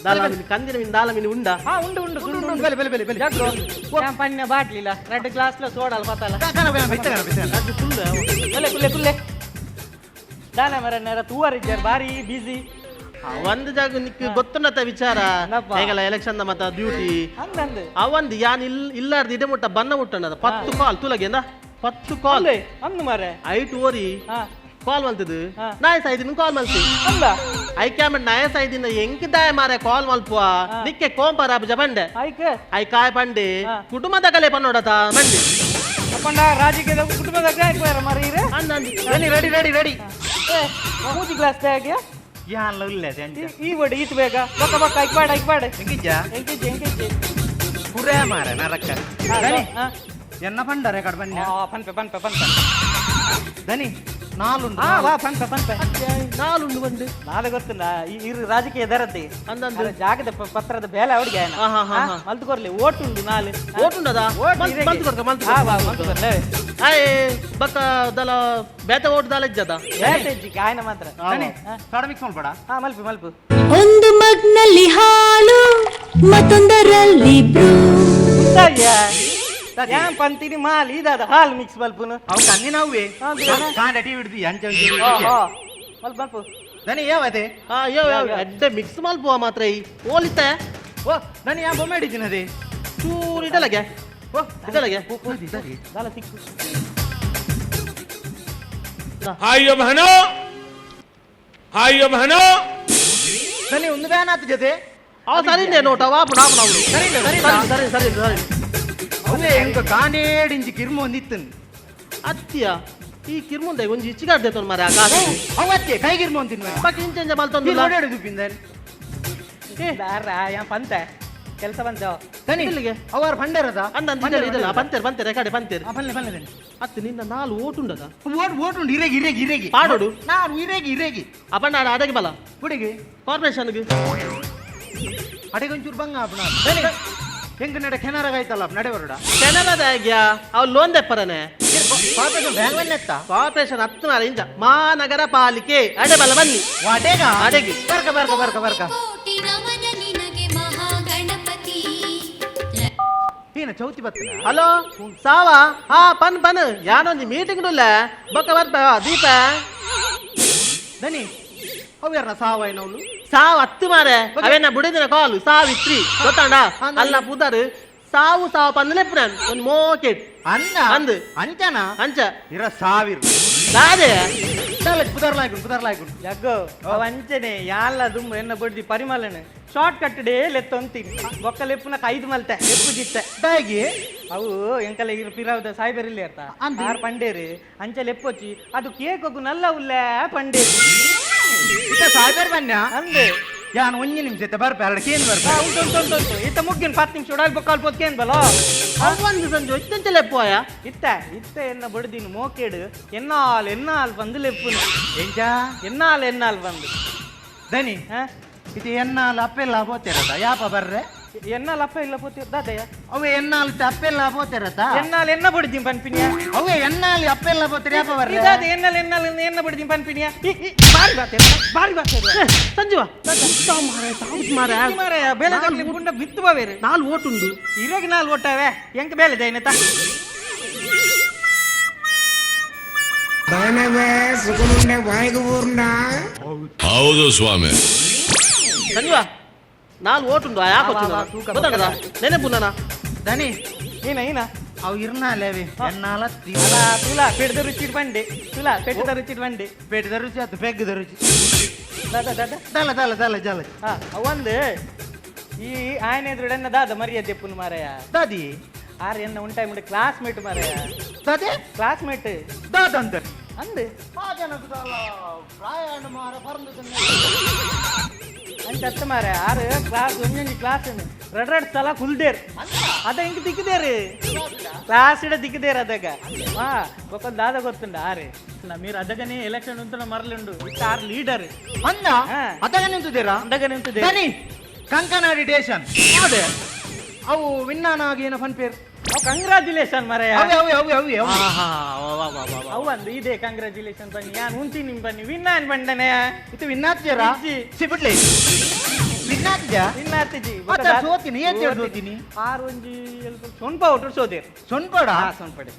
ದಾಲ ಮಿನಿ ಕಂದಿನ ಮಿನಿ ದಾಲ ಮಿನಿ ಉಂಡ. ಹಾ, ಉಂಡು ಉಂಡು ಉಂಡು ಉಂಡು. ಬೆಲೆ ಬೆಲೆ ಬೆಲೆ ಬೆಲೆ. ಜಾಗ್ರೋ. ಯಾನ್ ಪಣ್ಣ ಬಾಟ್ಲಿಲ್ಲ ರೆಡ್ ಗ್ಲಾಸ್ ಲ ಸೋಡಾಲ್ ಪತ್ತಲ. ಕಣ ಕಣ ಬಿತ್ತ ಕಣ ಬಿತ್ತ. ಅದು ಫುಲ್. ಕುಲ್ಲೆ ಕುಲ್ಲೆ ಕುಲ್ಲೆ. ದಾನ ಮರ ನೇರ ತೂವರಿದ್ದಾರೆ ಬಾರಿ ಬಿಸಿ. ಒಂದು ಜಾಗ ನಿಕ್ ಗೊತ್ತುಂಡತ ವಿಚಾರ. ಏನಪ್ಪ? ಹೇಗಲ್ಲ ಎಲೆಕ್ಷನ್ ಮತ್ತ ಡ್ಯೂಟಿ. ಅಂದಂದು. ಅವಂದು ಯಾನ್ ಇಲ್ ಇಲ್ಲಾರ್ದು ಇಡೆ ಮುಟ್ಟ ಬನ್ನ ಮುಟ್ಟಣದ 10 ಕಾಲ್ ತುಲಗೆಂದ 10 ಕಾಲ್. ಅಂದೆ ಅಂದು ಮಾರೆ. ಐಟ್ ಓರಿ ಕಾಲ್ ಮಲ್ತದು. ನಾಯ ಸಾಯ್ದಿನ ಕಾಲ್ ಮಲ್ತಿ. ಅಂದ. I ಕ್ಯಾಮ ನಾಯ ಸಾಯ್ದಿನ ಎಂಕ್ ದಾಯ ಮಾರೆ ಕಾಲ್ ಮಲ್ಪುವ ನಿಕ್ಕೆ ಕೋಂಪರ ಅಬ್ಜ ಬಂಡೆ. ಐಕ್ I ಕಾಯ್ ಪಂಡೆ ಕುಟುಂಬದ ಕಲೆ ಪನ್ನೋಡತ ಬಂಡೆ. ಅಪ್ಪಂಡ ರಾಜಕೀಯದ ಕುಟುಂಬದ ಕಾಯ್ ಮಾರೆ ಇರೆ. ಅಂದ ಅಂದ. Ready ready ready ready. ಏ ಮೂಜಿ ಗ್ಲಾಸ್ ತ್ಯಾಗ್ಯ. ಯಾನ್ಲ ಇಲ್ಲ ಅಂಚ. ಈ ಒಡೆ ಈತ್ ಬೇಗ ಬಕ್ಕ ಬಕ್ಕ ಐಕ್ ಬಾಡ ಐಕ್ ಬಾಡ. ಎಂಕಿಜ್ಜ? ಎಂಕಿಜ್ಜಿ ಎಂಕಿಜ್ಜಿ. ಪುರೇ ಮಾರೆ ನರಕ್ಕ. ದನಿ ಎನ್ನ ಪಂಡರೆ ಕಡ್ ಬನ್ನಿ. ಪನ್ಪೆ ಪನ್ಪೆ ಪನ್ಪೆ. ದನಿ ನಾಲುಂಡು. ವಾ ಪನ್ಪೆ ಪನ್ಪೆ. ನಾಲುಂಡು ಬಂಡೆ. ನಾಳೆ ಗೊತ್ತುಂಡ ಇರು ರಾಜಕೀಯ ದರದ್ದಿ. ಅಂದಂದು. ಜಾಗದ ಪತ್ರದ ಬೇಲೆ ಅವಡಿಗೆ ಮಲ್ತು ಕೊರ್ಲಿ ಓಟುಂಡು ನಾಳೆ. ಓಟುಂಡದ? ಮಲ್ತು ಕೊರ್ಕ ಮಲ್ತು. ಮಲ್ತು ಕೊರ್ಲೆ. ಆಯ್ ಬಕ್ಕ ದಲ ಬೇತೆ ಓಟ್ ದಾಲ ಇಜ್ಜದ. ಬೇತೆ ಇಜ್ಜಿ ಆಯ್ನ ಮಾತ್ರ. ದನಿ ಸಡ ಮಿಕ್ಸ್ ಮಲ್ಪಡ. ಮಲ್ಪು ಮಲ್ಪು. ಒಂದು ಮಗ್ನಲ್ಲಿ ಹಾಲು ಮತ್ತೊಂದರಲ್ಲಿ ಬ್ರೂ. ಯಾನ್ ಪಂತಿನಿ ಮಾಲ್ ಇದಾದ ಹಾಲು ಮಿಕ್ಸ್ ಮಲ್ಪುನು. ಅವು ಕನ್ನಿ ನಾವೇ ಕಾಂಡ ಟಿ ಹಿಡ್ದು ಅಂಚ. ಮಲ್ಪ ಮಲ್ಪು. ದನಿ ಯಾವತೆ? ಯಾವ ಯಾವ ಅಡ್ಡೆ ಮಿಕ್ಸ್ ಮಲ್ಪುವ ಮಾತ್ರ ಈ ಓಲಿತೆ. ಓ ದನಿ ಯಾ ಬೊಮ್ಮೆ ಹಿಡಿದಿನದೆ. ಚೂರು ಇಡಲಗೆ. ಓ ಇಡಲಗೆ. ದಾಲ ತಿಕ್ಕು. भाइयों बहनों, भाइयों बहनों, ದನಿ ಒಂದು ಬ್ಯಾನ್ ಆತ ಜೊತೆ. ಅವ ಸರಿ ನೋಟ ವಾಪು ನಾಪು ನಾವು. ಸರಿ ಸರಿ ಸರಿ ಸರಿ ಸರಿ. ಅವೇ ಎಂಕ ಕಾಂಡೇಡಿಂಚಿ ಕಿರ್ಮು ಒಂದಿತ್ತು. ಅತ್ತಿಯ ಈ ಕಿರ್ಮುಂದೆ ಒಂಜಿ ಇಚ್ಚಿಗಾಡ್ದೆ ತೊನ್ ಮಾರೆ ಆಕಾಶ. ಅವ ಅತ್ತೆ ಕೈ ಕಿರ್ಮು ಅಂತಿನ್ ಬಾಕಿ ಇಂಚ ಮಲ್ತೊಂದು. ಓಡಾಡುದು ಪಿಂದ. ದಾರ ಯಾನ್ ಪಂತೆ ಕೆಲಸ ಬಂತ. ದನಿ ಇಲ್ಲಿಗೆ? ಅವರ ಪಂಡೇರದ. ಅಂದ ಅಂದ ಇದಲ್ಲ ಪಂತೇರ್ ಪಂತೇರ್ ಕಡೆ ಪಂತೇರ್. ಪಲ್ಲೆ ಪಲ್ಲೆ ದನಿ. ಅತ್ತೆ ನಿನ್ನ ನಾಲು ಓಟುಂಡದ. ಓಟ್ ಓಟುಂಡು ಇರೇಗಿ ಇರೇಗಿ ಇರೇಗಿ. ಪಾಡೋಡು. ನಾನು ಇರೇಗಿ ಇರೇಗಿ. ಅಪಣ್ಣ ಅಡಗೆ ಬಲ. ಹುಡುಗಿ. ಕಾರ್ಪೊರೇಷನ್ಗೆ. ಅಡೆಗೆ ಒಂಚೂರು ಬಂಗ ಅಪ್ಪಣ. ದನಿ ಹೆಂಗ ನಡೆ ಕೆನರಾಗ ಆಯ್ತಲ್ಲ ನಡೆ ಬರೋಡ. ಕೆನರಾದ ಆಗ್ಯಾ ಅವ್ ಲೋನ್ ದೆಪ್ಪರನೆ. ಕಾರ್ಪೊರೇಷನ್ ಬ್ಯಾಂಕ್ ಬಂದೆತ್ತ. ಕಾರ್ಪೊರೇಷನ್ ಹತ್ತು ಮಾರ ಇಂಚ ಮಹಾನಗರ ಪಾಲಿಕೆ ಅಡೆ ಬಲ ಬನ್ನಿ. ವಾಟೇಗ ಅಡೆಗೆ. ಬರ್ಕ ಬರ್ಕ ಬರ್ಕ ಬರ್ಕ. ಕೋಟಿ ನಮನ ನಿನಗೆ ಮಹಾಗಣಪತಿ. ಏನ ಚೌತಿ ಬತ್ತನ. ಹಲೋ ಸಾವಾ ಹಾ ಪನ್ ಪನ್ ಯಾನೊಂಜಿ ಮೀಟಿಂಗ್ ಡುಲ್ಲ ಬೊಕ್ಕ ಬರ್ಪ ದೀಪ. ದನಿ ಅವು ಯಾರ ಸಾವಾಯ್ನವ್ಲು. ಸಾವು ಹತ್ತು ಮಾರೆ ಅವೇನ ಬುಡಿದಿನ ಕಾಲು ಸಾವಿತ್ರಿ ಗೊತ್ತಾಂಡ ಅಲ್ಲ ಪುದರ್ ಸಾವು ಸಾವು ಪಂದಲೆ ನಾನು ಒಂದು ಮೋಕೆಟ್ ಅನ್ನ ಅಂದು. ಅಂಚನ ಅಂಚ ಇರ ಸಾವಿರ ದಾದೆ ಪುದರ್ಲಾಯ್ಕೊಂಡು ಪುದರ್ಲಾಯ್ಕೊಂಡು. ಜಗ್ಗು ಅವ ಅಂಚನೆ ಯಾಲ್ಲ ದುಮ್ಮು ಎನ್ನ ಬಡ್ದಿ ಪರಿಮಳನೆ ಶಾರ್ಟ್ ಕಟ್ ಡೇ ಲೆತ್ತೊಂತೀನಿ ಬೊಕ್ಕ ಲೆಪ್ಪುನ ಐದು ಮಲ್ತೆ ಲೆಪ್ಪು ಜಿತ್ತೆ. ದಾಗಿ ಅವು ಎಂಕಲ ಇರು ಪಿರಾವ್ದ ಸಾಯ್ಬೆರಿಲ್ಲ ಇರ್ತ ಆರ್ ಪಂಡೇರು ಅಂಚೆ ಲೆಪ್ಪೊಚ್ಚಿ ಅದು ಕೇಕ್ ನಲ್ಲ ಉಲ್ಲೆ ಪಂಡೇರು. ಇತ್ತ ಸಾಯ್ಬೇರ್ ಬನ್ಯ. ಅಂದೆ. ಯಾನ್ ಒಂಜಿ ನಿಮಿಷ ಇತ್ತ ಬರ್ಪ ಎರಡು ಕೇನ್ ಬರ್ಪ. ಉಂಟು ಉಂಟು ಉಂಟು ಉಂಟು ಇತ್ತ ಮುಗ್ಗಿನ 10 ನಿಮಿಷ ಉಡಾಲ್ ಬೊಕ್ಕಾಲ್ ಪೊತ್ಕೇನ್ ಬಲೋ. ಒಂದು ಸಂಜೆ ಇತ್ತಂಚ ಲೆಪ್ಪೋಯ. ಇತ್ತ ಇತ್ತ ಎನ್ನ ಬಡ್ದಿನ ಮೋಕೇಡು ಎನ್ನಾಲ್ ಎನ್ನಾಲ್ ಬಂದು ಲೆಪ್ಪುನು. ಎಂಜ ಎನ್ನಾಲ್ ಎನ್ನಾಲ್ ಬಂದು. ದನಿ ಇದು ಎನ್ನಾಲ್ ಅಪ್ಪೆಲ್ಲ ಪೋತಿರತ ಯಾಪ ಬರ್ರೆ. ಎನ್ನಾಲ್ ಅಪ್ಪ ಇಲ್ಲ ಪೋತಿ ದಾದಯ್ಯ. ಅವೆ ಎನ್ನಾಲ್ ಅಪ್ಪೆಲ್ಲ ಪೋತಿರತ. ಎನ್ನಾಲ್ ಎನ್ನ ಬಡ್ದಿನ ಪನ್ಪಿನಿಯ. ಅವೆ ಎನ್ನಾಲ್ ಅಪ್ಪೆಲ್ಲ ಪೋತಿರ ಯಾಪ ಬರ್ರೆ. ಇದಾದ ಎನ್ನಾಲ್ ಎನ್ನಾಲ್ ಎನ್ನ ಬಡ್ದಿನ ಪನ್ಪಿನಿಯ. ಬಾರಿ ಬಾತೆ ಬಾರಿ ಬಾತೆ. ಸಂಜೀವ ಮಾರೆ ತಾವು ಮಾರೆ ಮಾರೆ ಬೇಲೆ ತಗ್ಲಿ ಗುಂಡ ಬಿತ್ತು ಬಾವೇರು. ನಾಲ್ ಓಟುಂಡು. ಇರಗ್ ನಾಲ್ ಓಟವೆ ಎಂಕ ಬೇಲೆ ದೈನತ. ಹೌದು ಸ್ವಾಮಿ. ಸಂಜೀವ ನಾಲ್ ಓಟುಂಡು ಯಾಕೆ ಗೊತ್ತಾಂಡದ ನೆನೆಪು ನನ್ನ. ದನಿ ಏನ ಏನ ಅವು ಇರ್ನಾಲೇವಿ ಎನ್ನಾಲ ಅಲ್ಲ ತುಲಾ ಪೆಡ್ದ ರುಚಿಟ್ ಬಂಡೆ ತುಲಾ ಪೆಟ್ಟದ ರುಚಿಟ್ ಬಂಡೆ. ಪೇಟದ ರುಚಿ ಆತು ಪೆಗ್ಗದ ರುಚಿ. ದಾದ ದಾದ ದಲ ದಲ ದಲ ಜಲ. ಹಾ ಅವಂದು ಈ ಆಯನ ಎದುರುಡೆನ್ನ ದಾದ ಮರ್ಯಾದೆ ಪುನ್ ಮಾರಯ. ದಾದಿ ಆರ್ ಎನ್ನ ಉಂಟಾಯ್ ಮುಂಡೆ ಕ್ಲಾಸ್ಮೇಟ್ ಮಾರಯ. ದಾದೆ ಕ್ಲಾಸ್ಮೇಟ್ ದಾದಂತ ಅಂದು ಅಂಚ ಅತ್ತ ಮಾರ ಆರು ಕ್ಲಾಸ್ ಒಂಜೊಂಜಿ ಕ್ಲಾಸ್ ರಡ್ ರಡ್ ಸಲ ಕುಲ್ದೇರ್ ಅದ ಹಿಂಗ್ ದಿಕ್ಕದೇರು ಕ್ಲಾಸ್ ಇಡ ದಿಕ್ಕದೇರು ಅದಾಗ ಹಾ ಒಕ್ಕ ದಾದ ಗೊತ್ತುಂಡ ಆರೆ మీరు ಅದಗనే ಎಲೆಕ್ಷನ್ ಉಂಟು ಮರలుಂಡು ಇತ್ತ ಆರ್ ಲೀಡರ್. ಅಂದ ಅದಗ ನಿಂತುದೇರಾ. ಅದಗ ನಿಂತುದೇ. ದನಿ ಕಂಕನಾಡಿ ಸ್ಟೇಷನ್ ಅದೇ ಅವು ವಿನ್ನಾನಾಗಿ ಏನ ಫನ್ ಪೇರ್. ಕಂಗ್ರಾಚುಲೇಷನ್ ಮರಯ. ಅವೆ ಅವೆ ಅವೆ ಅವೆ ಅವೆ. ಅವಂದು ಇದೆ ಕಂಗ್ರಾಚುಲೇಷನ್ ಬನ್ನಿ ಯಾನ್ ಉಂತಿ ನಿಮ್ ಬನ್ನಿ ವಿನ್ನಾನ್ ಬಂಡನೆ. ಇದು ವಿನ್ನಾತ್ಜರಾ ಸಿಬಿಡ್ಲಿ ವಿನ್ನಾತ್ಜ ವಿನ್ನಾತಿಜಿ ಅತ್ತ ಸೋತಿನಿ ಏನ್ ಸೋತಿನಿ. ಆರು ಒಂಜಿ ಸೊನ್ಪ ಒಟ್ಟು ಸೋದೇರ್. ಸೊನ್ಪಡ ಸೊನ್ಪಡೆ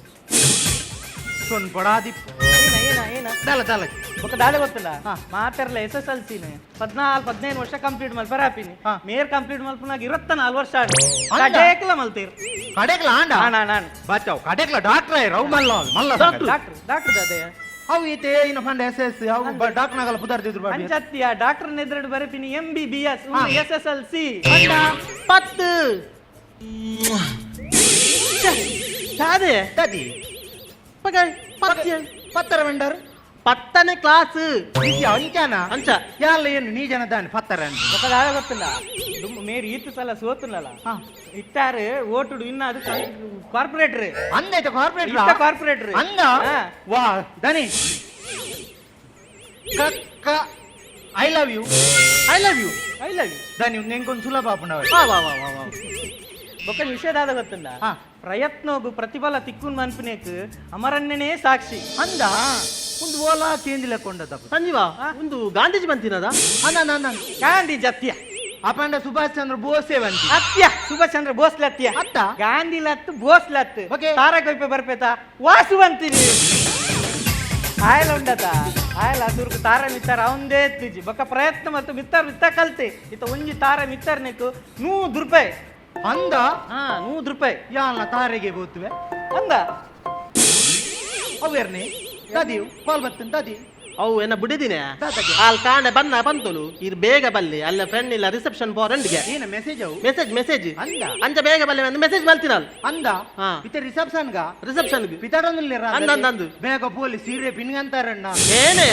ಸೊನ್ಪಡಾದಿಪ್ಪು. ಏನ ಏನ ದಾಲ ದಾಲ ಬೊಕ್ಕ ದಾಲೆ ಗೊತ್ತಿಲ್ಲ ಮಾತಾರ್ಲ ಎಸ್ ಎಸ್ ಎಲ್ ಸಿನ 14 15 ವರ್ಷ ಕಂಪ್ಲೀಟ್ ಮಲ್ಪರ ಹಾಪಿನಿ ಮೇರ್ ಕಂಪ್ಲೀಟ್ ಮಲ್ಪನಾಗ 24 ವರ್ಷ ಕಡೇಕ್ಲ ಮಲ್ತೀರ್ ಕಡೆಕ್ಲ ಆಂಡ ನಾನು ಬಚಾವ್ ಕಡೆಕ್ಲ ಡಾಕ್ಟರ್ ಆಯ್ರ ಅವು ಮಲ್ಲ ಮಲ್ಲ ಡಾಕ್ಟರ್ ಡಾಕ್ಟರ್ ದಾದೆ ಅವು ಈತೆ ಇನ್ನ ಫಂಡ್ ಎಸ್ ಎಸ್ ಅವು ಡಾಕ್ಟರ್ ನಾಗಲ ಪುದಾರ್ ದಿದ್ರು ಬಾಬಿ ಅಂಚತ್ತಿಯ ಡಾಕ್ಟರ್ ನೆದ್ರಡ್ ಬರಪಿನಿ M B B S S S L C 10 ದಾದೆ ದಾದಿ ಪಗೈ ಪತ್ತರ ವೆಂಡರ್ 10ನೇ ಕ್ಲಾಸ್ ಅಂಚಾನ ಅಂಚ ಯಾಲ್ಲ ಏನು ನೀ ಜನ ದಾನಿ ಪತ್ತರ ಬೊಕ್ಕ ದಾದೆ ಗೊತ್ತಿಲ್ಲ ಮೇರ್ ಈತ ಸಲ ಸೋತುನಲ್ಲ ಇಟ್ಟಾರು ಓಟುಡು ಇನ್ನ ಅದು ಕಾರ್ಪೊರೇಟರ್ ಅಂದೈತೆ ಕಾರ್ಪೊರೇಟರ್ ಇತ್ತ ಕಾರ್ಪೊರೇಟರ್ ಅಂದ ವಾ ದನಿ ಕಕ್ಕ I love you I love you I love you Dhani ನೆಂಗೊಂದು ಸುಲಭ ಆಪುಂಡು ವಾ ವಾ ವಾ ವಾ ವಾ ಬೊಕ್ಕ ವಿಷಯದಾದ ಗೊತ್ತುಂಡ ಪ್ರಯತ್ನೋಗು ಪ್ರತಿಫಲ ತಿಕ್ಕುನ್ ಮನ್ಪುನೇಕ್ ಅಮರಣ್ಣನೇ ಸಾಕ್ಷಿ ಅಂದ ಒಂದು ಓಲಾ ಚೇಂಜ್ ಲೆಕ್ಕೊಂಡದಪ್ಪ ಸಂಜೀವ ಒಂದು ಗಾಂಧೀಜಿ ಬಂತಿನದ ಅನ್ನ ಅನ್ನ ಗಾಂಧಿ ಜತ್ಯ ಅಪಂಡ ಸುಭಾಷ್ ಚಂದ್ರ ಬೋಸೆ ಬಂತಿ ಅತ್ಯ ಸುಭಾಷ್ ಚಂದ್ರ ಬೋಸ್ಲೆ ಅತ್ಯ ಅತ್ತ ಗಾಂಧಿ ಲತ್ತು ಬೋಸ್ಲೆ ಅತ್ತು ಓಕೆ ತಾರ ಕೊಯ್ಪೆ ಬರ್ಪೇತ ವಾಸು ಅಂತೀನಿ ಆಯಲ ಉಂಡತ ಆಯಲ ಸುರ್ಕು ತಾರ ಮಿತ್ತಾರ ಅವಂದೇ ಎತ್ತಿಜಿ ಬೊಕ್ಕ ಪ್ರಯತ್ನ ಮತ್ತು ಮಿತ್ತಾರ ಮಿತ್ತ ಕಲ್ತೆ ಇತ್ತ ಒಂಜಿ ತಾರ ಮಿತ್ತಾರನೇಕು 100 ರೂಪಾಯಿ ಅಂದ ಹಾ 100 ರೂಪಾಯಿ ಯಾಲ ತಾರೆಗೆ ಬೋತುವೆ ಅಂದ ಅವೇರ್ನಿ ದಾದಿ ಕಾಲ್ ಬರ್ತೇನೆ ದಾದಿ ಅವು ಎನ್ನ ಬಿಡಿದಿನ ಅಲ್ಲಿ ಕಾಂಡೆ ಬನ್ನ ಬಂತಲು ಇರ್ ಬೇಗ ಬಲ್ಲಿ ಅಲ್ಲ ಫ್ರೆಂಡ್ ಇಲ್ಲ ರಿಸೆಪ್ಷನ್ ಗೆ ಏನ ಮೆಸೇಜ್ ಅವು ಮೆಸೇಜ್ ಮೆಸೇಜ್ ಅಂದ ಅಂಚ ಬೇಗ ಬಲ್ಲಿ ಅಂದ ಮೆಸೇಜ್ ಮಲ್ತಿನ ಅಂದ ಇತ್ತೆ ರಿಸೆಪ್ಷನ್ ಗ ರಿಸೆಪ್ಷನ್ ಪಿತಾಡೊಂದಿಲ್ಲ ಅಂದ ಅಂದ ಅಂದು ಬೇಗ ಪೊಲೀಸ್ ಸೀರೆ ಪಿನ್ಗಂತಾರಣ್ಣ ಏನೇ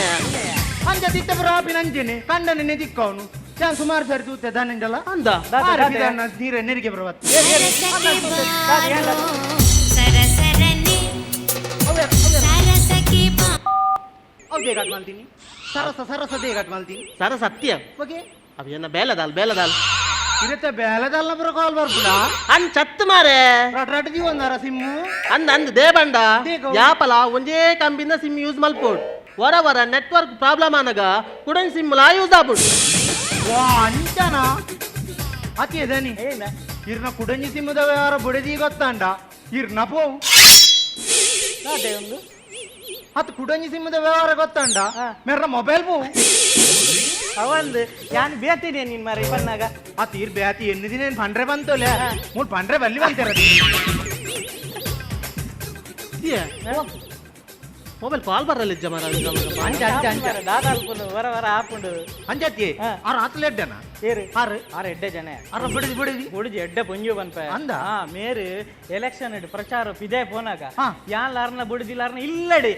ಅಂಚ ತಿತ್ತ ಬರ ಪಿನಂಚೆನೆ ಕಂಡನೆ ದಿಕ್ಕವನು ഞാൻ ಸುಮಾರು ಸರಿ ತೂತೆ ದಾನಿಂಡಲ ಅಂದ ನೀರೆ ನೆರಿಗೆ ಬರವತ್ತು ಅವು ಮಲ್ತೀನಿ ಸರಸ ಸರಸ ದೇಗಟ್ ಮಲ್ತೀನಿ ಸರಸ ಸತ್ಯ ಓಕೆ ಅವು ಏನ ಬೇಲದಾಲ್ ಬೇಲದಾಲ್ ಇರುತ್ತೆ ಬೇಲದಾಲ್ನ ಬರೋ ಕಾಲ್ ಬರ್ಪುಡ ಅನ್ ಚತ್ತು ಮಾರೆ ರಟ್ ರಟ್ ಜೀವನಾರ ಸಿಮ್ಮು ಅಂದ ಅಂದ್ ದೇಬಂಡ ಯಾಪಲ ಒಂಜೇ ಕಂಬಿನ ಸಿಮ್ ಯೂಸ್ ಮಲ್ಪೋಡ್ ವರ ವರ ನೆಟ್ವರ್ಕ್ ಪ್ರಾಬ್ಲಮ್ ಆನಗ ಕುಡನ್ ಸಿಮ್ ಲಾ ಯೂಸ್ ಆಪುಡ್ ವಾ ಅಂಚನಾ ಅತಿ ದನಿ ಇರ್ನ ಕುಡಂಜಿ ಸಿಮ್ಮದವ ಯಾರ ಬುಡದಿ ಗೊತ್ತಾಂಡ ಇರ್ನ ಪೋವು ಒಂದು ಅತ್ ಕುಡಂಜಿ ಸಿಮ್ಮದ ವ್ಯವಹಾರ ಗೊತ್ತಾಂಡ ಮೆರ್ನ ಮೊಬೈಲ್ ಪೋವು ಅವಂದು ಯಾನ್ ಬೇತೀನಿ ನಿನ್ ಮಾರ ಪನ್ನಾಗ ಆ ತೀರ್ ಬೇತಿ ಎన్ని ದಿನ ಪಂಡ್ರೆ ಬಂತೋಲೆ ಮೂರು ಪಂಡ್ರೆ ಬಲ್ಲಿ ಬಂತಿರ ಮೊಬೈಲ್ ಕಾಲ್ ಬರಲ್ಲ ಇಜ್ಜ ಮಾರ ಅಂಚ ಅಂಚ ಅಂಚ ದಾದ ಅಲ್ಪುಂಡು ವರ ವರ ಆಪುಂಡು ಅಂಚತ್ತಿ ಆರು ಆತಲೆ ಎಡ್ಡೆನ ಏರು ಆರು ಆರು ಎಡ್ಡೆ ಜನ ಆರು ಬಿಡಿದಿ ಬಿಡಿದಿ ಬುಡಿಜಿ ಎಡ್ಡೆ ಪೊಂಜು ಬನ್ಪ ಅಂದ ಮೇರು ಎಲೆಕ್ಷನ್ ಇಡು ಪ್ರಚಾರ ಪಿದೆ ಪೋನಾಗ ಯಾನ್ ಲಾರ್ನ ಬುಡಿದಿಲ್ಲಾರ್ನ ಇಲ್ಲಡಿ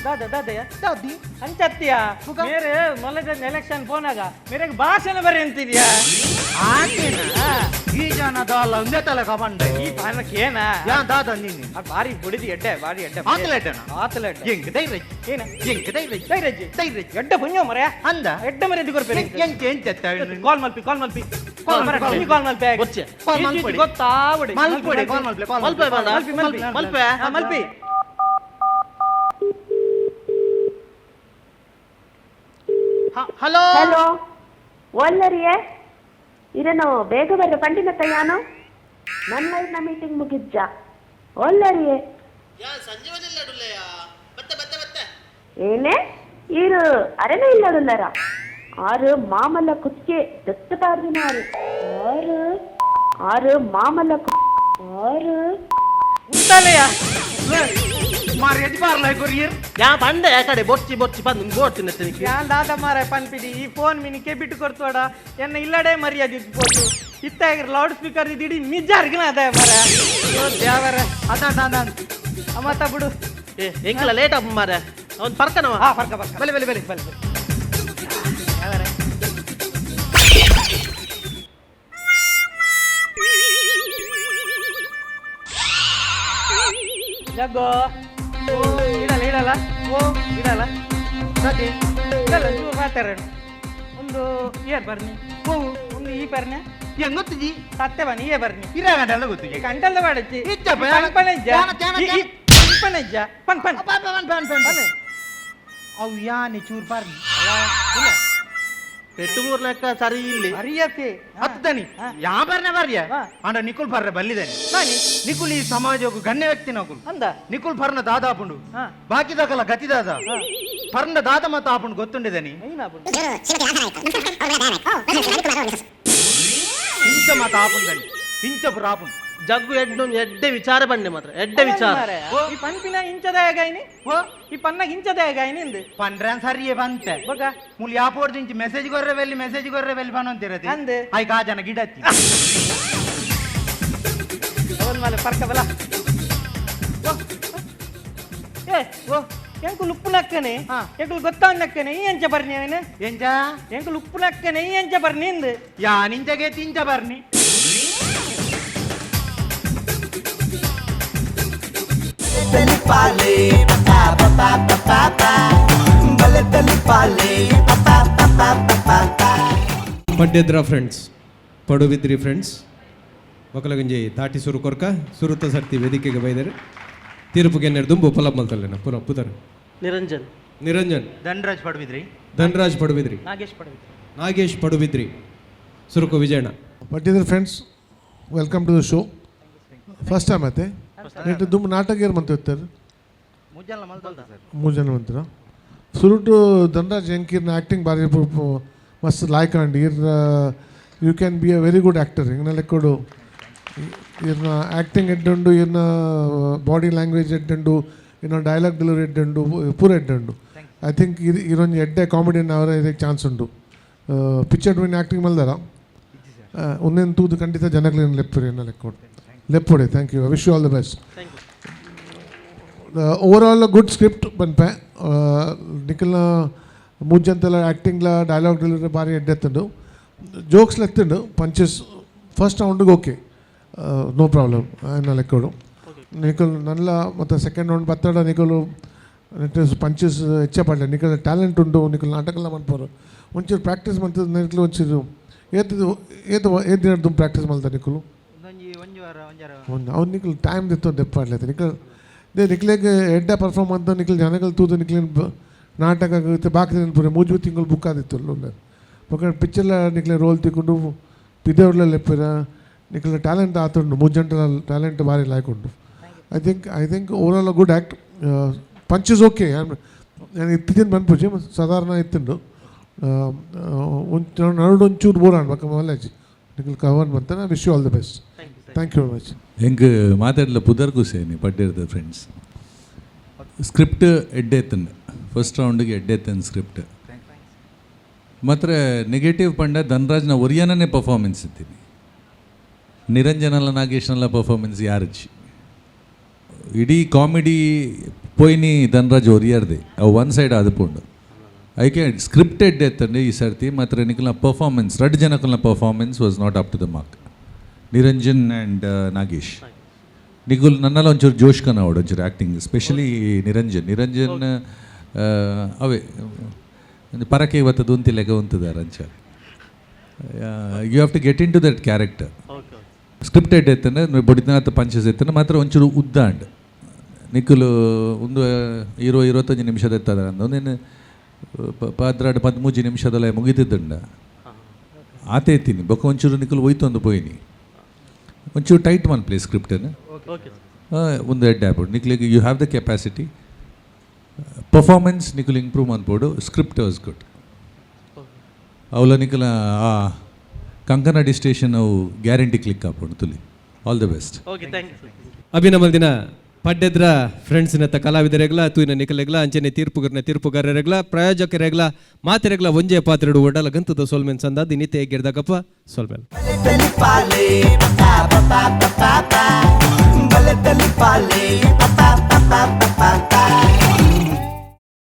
ದಾದ ದಾದಯ್ಯ ದಾದಿ ಅಂಚತ್ತಿಯ ಮೇರೆ ಮೊಲದ ಎಲೆಕ್ಷನ್ ಪೋನಾಗ ಮೇರೆಗೆ ಭಾಷಣ ಬರೀ ಅಂತಿದ್ಯಾ ಈ ಜನ ದಾಲ ಒಂದೇ ತಲೆ ಕಬಂಡೆ ಈ ಪಾನಕ್ಕೆ ಏನ ಯಾ ದಾದ ನೀನು ಬಾರಿ ಬುಡಿದಿ ಎಡ್ಡೆ ಬಾರಿ ಎಡ್ಡೆ ಆತಲೆ ಎಡ್ಡೆನ ಆತಲೆ ಎಡ್ಡೆ ಎಂಕ್ ಧೈರ್ಯ ಏನ ಎಂಕ್ ಧೈರ್ಯ ಧೈರ್ಯಜ್ಜಿ ಧೈರ್ಯ ಎಡ್ಡೆ ಪುಣ್ಯ ಮರೆಯ ಅಂದ ಎಡ್ಡೆ ಮರೆ ದಿಗೊರ್ಪೆ ಎಂಕ್ ಎಂಚ ಕಾಲ್ ಮಲ್ಪಿ ಕಾಲ್ ಮಲ್ಪಿ ಕಾಲ್ ಮಲ್ಪಿ ಕಾಲ್ ಮಲ್ಪಿ ಗೊಚ್ಚೆ ಕಾಲ್ ಮಲ್ಪಡಿ ಗೊತ್ತಾವಡಿ ಮಲ್ಪಡಿ ಕಾಲ್ ಮಲ್ಪಿ ಕಾಲ್ ಮಲ್ಪೆ ಬಂದ ಮಲ್ಪಿ ಮಲ್ಪಿ ಮಲ್ಪೆ ಮಲ್ಪಿ ಹಲೋ ಹಲೋ ಒಲ್ಲರಿಯೇ ಇರನು ಬೇಗ ಬರ್ರ ಪಂಡಿನ ತಯಾನು ನನ್ನ ಇನ್ನ ಮೀಟಿಂಗ್ ಮುಗಿಜ್ಜ ಒಲ್ಲರಿಯೇ ಏನೇ ಇರು ಅರೆನೇ ಇಲ್ಲಡುಲ್ಲರ ಆರು ಮಾಮಲ್ಲ ಕುತ್ತಿಗೆ ದತ್ತ ಪಾರ್ದಿನ ಆರು ಆರು ಆರು ಮಾಮಲ್ಲ ಆರು ಉಂಟಲೆಯ ಮಾರ್ಯದಿ ಬಾರ್ಲ ಕೊರಿಯರ್ ಯಾ ಪಂಡೆ ಕಡೆ ಬೊಚ್ಚಿ ಬೊಚ್ಚಿ ಬಂದು ಬೋಡ್ತೀನಿ ಯಾನ್ ದಾದ ಮಾರ ಪನ್ಪಿಡಿ ಈ ಫೋನ್ ಮಿನಿ ಕೆಬಿಟ್ಟು ಕೊಡ್ತೋಡ ಎನ್ನ ಇಲ್ಲಡೆ ಮರ್ಯಾದೆ ಪೋತು ಇತ್ತಾಗಿರ್ ಲೌಡ್ ಸ್ಪೀಕರ್ ಇದಿಡಿ ಮಿಜಾರ್ಗಿನ ಅದೇ ಮಾರ ದೇವರ ಅದ ಅದ ಅಮ್ಮತ್ತ ಬಿಡು ಏ ಎಂಕಲ ಲೇಟ್ ಆಪ್ ಮಾರ ಅವ್ನು ಪರ್ಕನವ ಹಾ ಪರ್ಕ ಪರ್ಕ ಬಲೆ ಬಲೆ ಬಲೆ ಬಲೆ ಜಗ್ಗೋ ಓ ಇಡಲ್ಲ ಇಡಲ್ಲ ಓ ಇಡಲ್ಲ ಸತಿ ಇಡಲ್ಲ ಚೂರು ಮಾತಾಡೋಣ ಒಂದು ಏರ್ ಬರ್ನಿ ಓ ಒಂದು ಈ ಬರ್ನೆ ಹೆಂಗ್ ಗೊತ್ತಿಜಿ ಸತ್ಯ ಬನ್ನಿ ಏ ಬರ್ನಿ ಇರ ಗಂಟೆಲ್ಲ ಗೊತ್ತಿಜಿ ಗಂಟೆಲ್ಲ ಬಾಡಚ್ಚಿ ಇಜ್ಜಪ್ಪ ಪನ್ಪನೆಜ್ಜ ಪನ್ಪನೆಜ್ಜ ಪನ್ ಪನ್ ಪನ್ ಪನ್ ಪನ್ ಪನ್ ಅವು ಯಾನೆ ಚೂರು ಬರ್ನಿ ಇಲ್ಲ ಪೆಟ್ಟು ಸರಿ ಇಲ್ಲಿ ಅರಿಯತೆ ಹತ್ತನಿ ಯಾ ಬರ್ನೆ ಬರ್ಯ ಅಂಡ ನಿಕುಲ್ ಬರ್ರೆ ಬಲ್ಲಿದ್ದಾನೆ ನಿಕುಲ್ ಈ ಸಮಾಜಕ್ಕೂ ಗಣ್ಯ ವ್ಯಕ್ತಿ ನಕುಲ್ ಅಂದ ನಿಕುಲ್ ಪರ್ನ ದಾದ ಆಪುಂಡು ಬಾಕಿ ದಾಕಲ ಗತಿ ದಾದ ಪರ್ನ ದಾದ ಮತ್ತ ಆಪುಂಡು ಗೊತ್ತುಂಡಿದ್ದಾನೆ ಇಂಚ ಮತ ಆಪುಂಡನಿ ಇಂಚ ಪುರ ಆಪುಂಡು ಜಗ್ಗು ಎಡ್ಡು ಎಡ್ಡೆ ವಿಚಾರ ಬಂಡೆ ಮಾತ್ರ ಎಡ್ಡೆ ವಿಚಾರ. ಈ ಪನ್ಪಿನ ಇಂಚದಾಯ ಗಾಯಿನಿ ಈ ಪನ್ನಾಗ ಇಂಚದಾಯ ಗಾಯಿನಿ ಇಂದು ಪಂಡ್ರಾನ್ ಸರಿಯೇ ಬಂತೆ ಬೊಕ ಮುಲ್ ಯಾಪೋರ್ದು ಇಂಚ ಮೆಸೇಜ್ ಕೊರ್ರೆ ಬೆಲ್ಲಿ ಮೆಸೇಜ್ ಕೊರ್ರೆ ಬೆಲ್ಲಿ ಬನ್ನಂತಿರತಿ ಅಂದ್. I ಕಾಜನ ಗಿಡತ್ತಿ ಅವನ್ ಮಾಲೆ ಪರ್ಕ ಬಲ. ಏ ಓ ಎಂಕುಲು ಉಪ್ಪು ನಕ್ಕನೆ ಎಂಕುಲು ಗೊತ್ತಾವ್ ನಕ್ಕನೆ ಈ ಎಂಚ ಬರ್ನಿ ಅವನ ಎಂಚ ಎಂಕುಲು ಉಪ್ಪು ನಕ್ಕನೆ ಈ ಎಂಚ ಬರ್ನಿ ಇಂದು ಯಾ ನಿಂಚಗೆ ತಿಂಚ ಬರ್ನಿ. ತಲಿಪಾಲೆ ಪಾ ಪಾ ಪಾ ಪಾ ಪಾ ಬಲೆ ತಲಿಪಾಲೆ ಪಾ ಪಾ ಪಾ ಪಾ ಪಾ. ಪಡ್ಡೆದ್ರ ಫ್ರೆಂಡ್ಸ್, ಪಡುಬಿದ್ರಿ ಫ್ರೆಂಡ್ಸ್, ಒಕಲಗಂಜಿ ತಾಟಿ ಸುರು ಕೊರ್ಕ ಸುರುತ ಸರ್ತಿ ವೇದಿಕೆಗೆ ಬೈದರೆ ತೀರ್ಪುಗೆ ದುಂಬು ಪಲಬ್ ಮಲ್ತಲ್ಲೇನ ಪುರ ಪುದರ್. ನಿರಂಜನ್. ನಿರಂಜನ್. ಧನರಾಜ್ ಪಡುಬಿದ್ರಿ. ಧನರಾಜ್ ಪಡುಬಿದ್ರಿ. ನಾಗೇಶ್ ಪಡುಬಿದ್ರಿ. ನಾಗೇಶ್ ಪಡುಬಿದ್ರಿ. ಸುರುಕು Vijayanna. Pattidra friends, welcome to the show. First time ಐತೆ ನೆಟ್ ದುಂಬು ನಾಟಕ ಏರ್ ಮಂತ ಇರ್ತಾರೆ? ಮುಜ್ಜಲ್ಲ ಮಲ್ತಲ್ದ ಸರ್. ಮೂರು ಜನ ಮಂತ್ರ. ಸುರುಟು ಧನರಾಜ್ ಎಂಕೀರ್ನ ಆ್ಯಕ್ಟಿಂಗ್ ಭಾರಿ ಮಸ್ತ್ ಲಾಯ್ಕ್ and Ir you can be a very good actor. ಹಿಂಗೆ ಲೆಕ್ಕೊಡು ಇರ್ನ ಆ್ಯಕ್ಟಿಂಗ್ ಎಡ್ಡುಂಡು, ಇರ್ನ ಬಾಡಿ ಲ್ಯಾಂಗ್ವೇಜ್ ಎಡ್ಡುಂಡು, ಇನ್ನ ಡೈಲಾಗ್ ಡೆಲಿವರಿ ಎಡ್ಡುಂಡು, ಪೂರ ಎಡ್ಡುಂಡು. I think ಇದು ಇರೊಂಜಿ ಎಡ್ಡೆ ಕಾಮಿಡಿಯನ್ ಅವರ ಇದಕ್ಕೆ ಚಾನ್ಸ್ ಉಂಟು. Picture win acting ಮಲ್ದಾರ ಒಂದೇನು ತೂದು ಖಂಡಿತ ಜನಗಳಿಗೆ ಲೆಪ್ಪುರಿ ಎನ್ನ ಲೆಕ್ಕೊಡು ಲೆಪ್ಪುಡೆ. Thank you, wish you all the best. Overall good script ಪನ್ಪೆ. ನಿಖಲ್ನ ಮೂಜಂತೆಲ್ಲ ಆ್ಯಕ್ಟಿಂಗ್ಲ ಡೈಲಾಗ್ ಡೆಲಿವರಿ ಭಾರಿ ಎಡ್ಡೆ ಎತ್ತುಂಡು, ಜೋಕ್ಸ್ ಎತ್ತುಂಡು, ಪಂಚಸ್ ಫಸ್ಟ್ ರೌಂಡಿಗೆ okay, no problem ಎನ್ನ ಲೆಕ್ಕೊಡು. ನಿಖಲ್ ನಲ್ಲ ಮತ್ತು ಸೆಕೆಂಡ್ ರೌಂಡ್ ಬತ್ತಡ ನಿಖಲು ಪಂಚಸ್ ಹೆಚ್ಚ ಪಡ್ಲೆ. ನಿಖಲ್ ಟ್ಯಾಲೆಂಟ್ ಉಂಟು, ನಿಖಲ್ ನಾಟಕಲ್ಲ ಮನ್ಪೋರು. ಒಂಚೂರು ಪ್ರಾಕ್ಟೀಸ್ ಮಂತದ ನಿಖಲು ಒಂಚೂರು ಏತ್ ಏತ್ ಏತ್ ದಿನ ಪ್ರಾಕ್ಟೀಸ್ ಮಲ್ತ ನಿಖಲು? ಒಂಜಿ ಒಂಜಿ ವಾರ ಒಂಜಾರ. ಒಂದು ಅವ್ನು ನಿಖಲ್ ಟೈಮ್ ದಿತ್ತು ದೆಪ್ಪಾಡ್ಲೈತೆ ನಿಖಲ್. They ನಿಕ್ಲೆಗ್ ಎಡ್ಡೆ ಪರ್ಫಾರ್ಮ್ ಅಂತ ನಿಖಲ್ ಜನಗಳು ತೂದು ನಿಕ್ಲೇನ್ ನಾಟಕ ಆಗುತ್ತೆ ಬಾಕಿ ಪೂರ ಮೂಜು ತಿಂಗಳು ಬುಕ್ ಆದಿತ್ತು ಬೊಕ ಪಿಕ್ಚರ್ಲ ನಿಕ್ಲೆ ರೋಲ್ ತಿಕ್ಕೊಂಡು ಪಿದೇವ್ರಲ್ಲ ಲೆಪ್ಪಿರ. ನಿಕ್ಲೆ ಟ್ಯಾಲೆಂಟ್ ಆತುಂಡು, ಮೂರು ಜಂಟಲ ಟ್ಯಾಲೆಂಟ್ ಭಾರಿ ಲಾಯ್ಕ್ ಉಂಟು. I think overall good act, punch is okay. ನಾನು ಇತ್ತಿನ ಪನ್ಪುಜಿ, ಸಾಧಾರಣ ಇತ್ತುಂಡು. ಒಂಚೂರು ನಡುಡು ಒಂಚೂರು ಬೋರ್ ಬೊಕ ಮಲ್ಲಾಜಿ ನಿಖಲ್ ಕವರ್ ಬಂತ. Wish you all the best, thank you very much. ಎಂಕ್ ಮಾತಾಡಲ ಪುದರ್ ಕುಸೇನಿ. ಪಡ್ಡೆರ್ದ ಫ್ರೆಂಡ್ಸ್, ಸ್ಕ್ರಿಪ್ಟ್ ಎಡ್ಡೆ ಎತ್ತಂಡು, ಫಸ್ಟ್ ರೌಂಡಿಗೆ ಎಡ್ಡೆ ಎತ್ತಂಡು ಸ್ಕ್ರಿಪ್ಟ್. ಮಾತ್ರ ನೆಗೆಟಿವ್ ಪಂಡ ಧನರಾಜ್ನ ಒರಿಯನನೇ ಪರ್ಫಾರ್ಮೆನ್ಸ್ ಇತ್ತೀನಿ, ನಿರಂಜನಲ್ಲ ನಾಗೇಶ್ನಲ್ಲ ಪರ್ಫಾರ್ಮೆನ್ಸ್ ಯಾರಚ್ಚಿ. ಇಡೀ ಕಾಮಿಡಿ ಪೋಯಿನಿ ಧನರಾಜ್ ಒರಿಯರ್ದೆ, ಅವು ಒನ್ ಸೈಡ್ ಆದುಪುಂಡು. ಐಕೆ ಸ್ಕ್ರಿಪ್ಟ್ ಎಡ್ಡೆ ಎತ್ತಂಡು ಈ ಸರ್ತಿ. ಮಾತ್ರ ನಿಖಲ್ನ performance, ರಡ್ಡು ಜನಕಲ್ನ performance was not up to the mark, Niranjan and Nagesh. ನಿಗುಲ್ ನನ್ನೆಲ್ಲ ಒಂಚೂರು ಜೋಶ್ ಕನ್ನಡ ಒಂಚೂರು ಆ್ಯಕ್ಟಿಂಗ್, ಸ್ಪೆಷಲಿ ನಿರಂಜನ್. ನಿರಂಜನ್ ಅವೇ ಒಂದು ಪರಕೆ ಇವತ್ತು ದುಂತಿ ಲೆಕ್ಕ ಉಂತದಾರ ಅಂಚ. You have to get into that character. Scripted ಎತ್ತಂದ್ರೆ ಬೊಡಿನಾಥ punches ಎತ್ತಂದ್ರೆ ಮಾತ್ರ ಒಂಚೂರು ಉದ್ದ ಅಂಡ್ ನಿಖಲು ಒಂದು 20-25 ನಿಮಿಷದ ಎತ್ತದ ಒಂದೇನು ಪದ್ರಾಡು ಪದ್ಮೂಜಿ ನಿಮಿಷದಲ್ಲ ಮುಗಿತಿದ್ದುಂಡ ಆತೆ ಎತ್ತೀನಿ. ಬೊಕ್ಕ ಒಂಚೂರು ನಿಖಲು ಹೋಯ್ತು ಒಂದು ಪೋಯಿನಿ ಒಂಚೂರು ಟೈಟ್ ಮನ್ಪ್ಲೆ ಸ್ಕ್ರಿಪ್ಟನ್ನು ಒಂದು ಎಡ್ಡೆ ಆಗ್ಬಿಡು. ನಿಕ್ಲಿಗೆ you have the capacity, performance Nikhil improve ಮನ್ಪೋಡು. Script was good. ಅವಲ ನಿಖಲ ಆ ಕಂಕನಾಡಿ ಸ್ಟೇಷನ್ ಅವು ಗ್ಯಾರಂಟಿ ಕ್ಲಿಕ್ ಆಪುಂಡು ತುಲಿ. All the best. Okay, thank you. ಅಭಿನಮಲ್ ದಿನ ಪಡ್ಡೆದ್ರ ಫ್ರೆಂಡ್ಸ್ನತ್ತ ಕಲಾವಿದರೆಗ್ಲ ತೂಯಿನ ನಿಕಲೆಗ್ಲ ಅಂಚನೆ ತೀರ್ಪುಗರ್ನ ತೀರ್ಪುಗಾರರೆಗ್ಲ ಪ್ರಾಯೋಜಕರೆಗ್ಲ ಮಾತೆರೆಗ್ಲ ಒಂಜೆ ಪಾತ್ರೆಡು ಒಡಲ ಗಂತದ ಸೊಲ್ಮೆನ್ ಸಂದ ದಿನಿತೆ ಗಿರ್ದಾಗಪ್ಪ ಸೊಲ್ಮೆನ್. ತಲಿಪಾಲೆ ಪಾ ಪಾ ಪಾ ಪಾ ಪಾ ಬಲೆ ತಲಿಪಾಲೆ ಪಾ ಪಾ ಪಾ ಪಾ ಪಾ.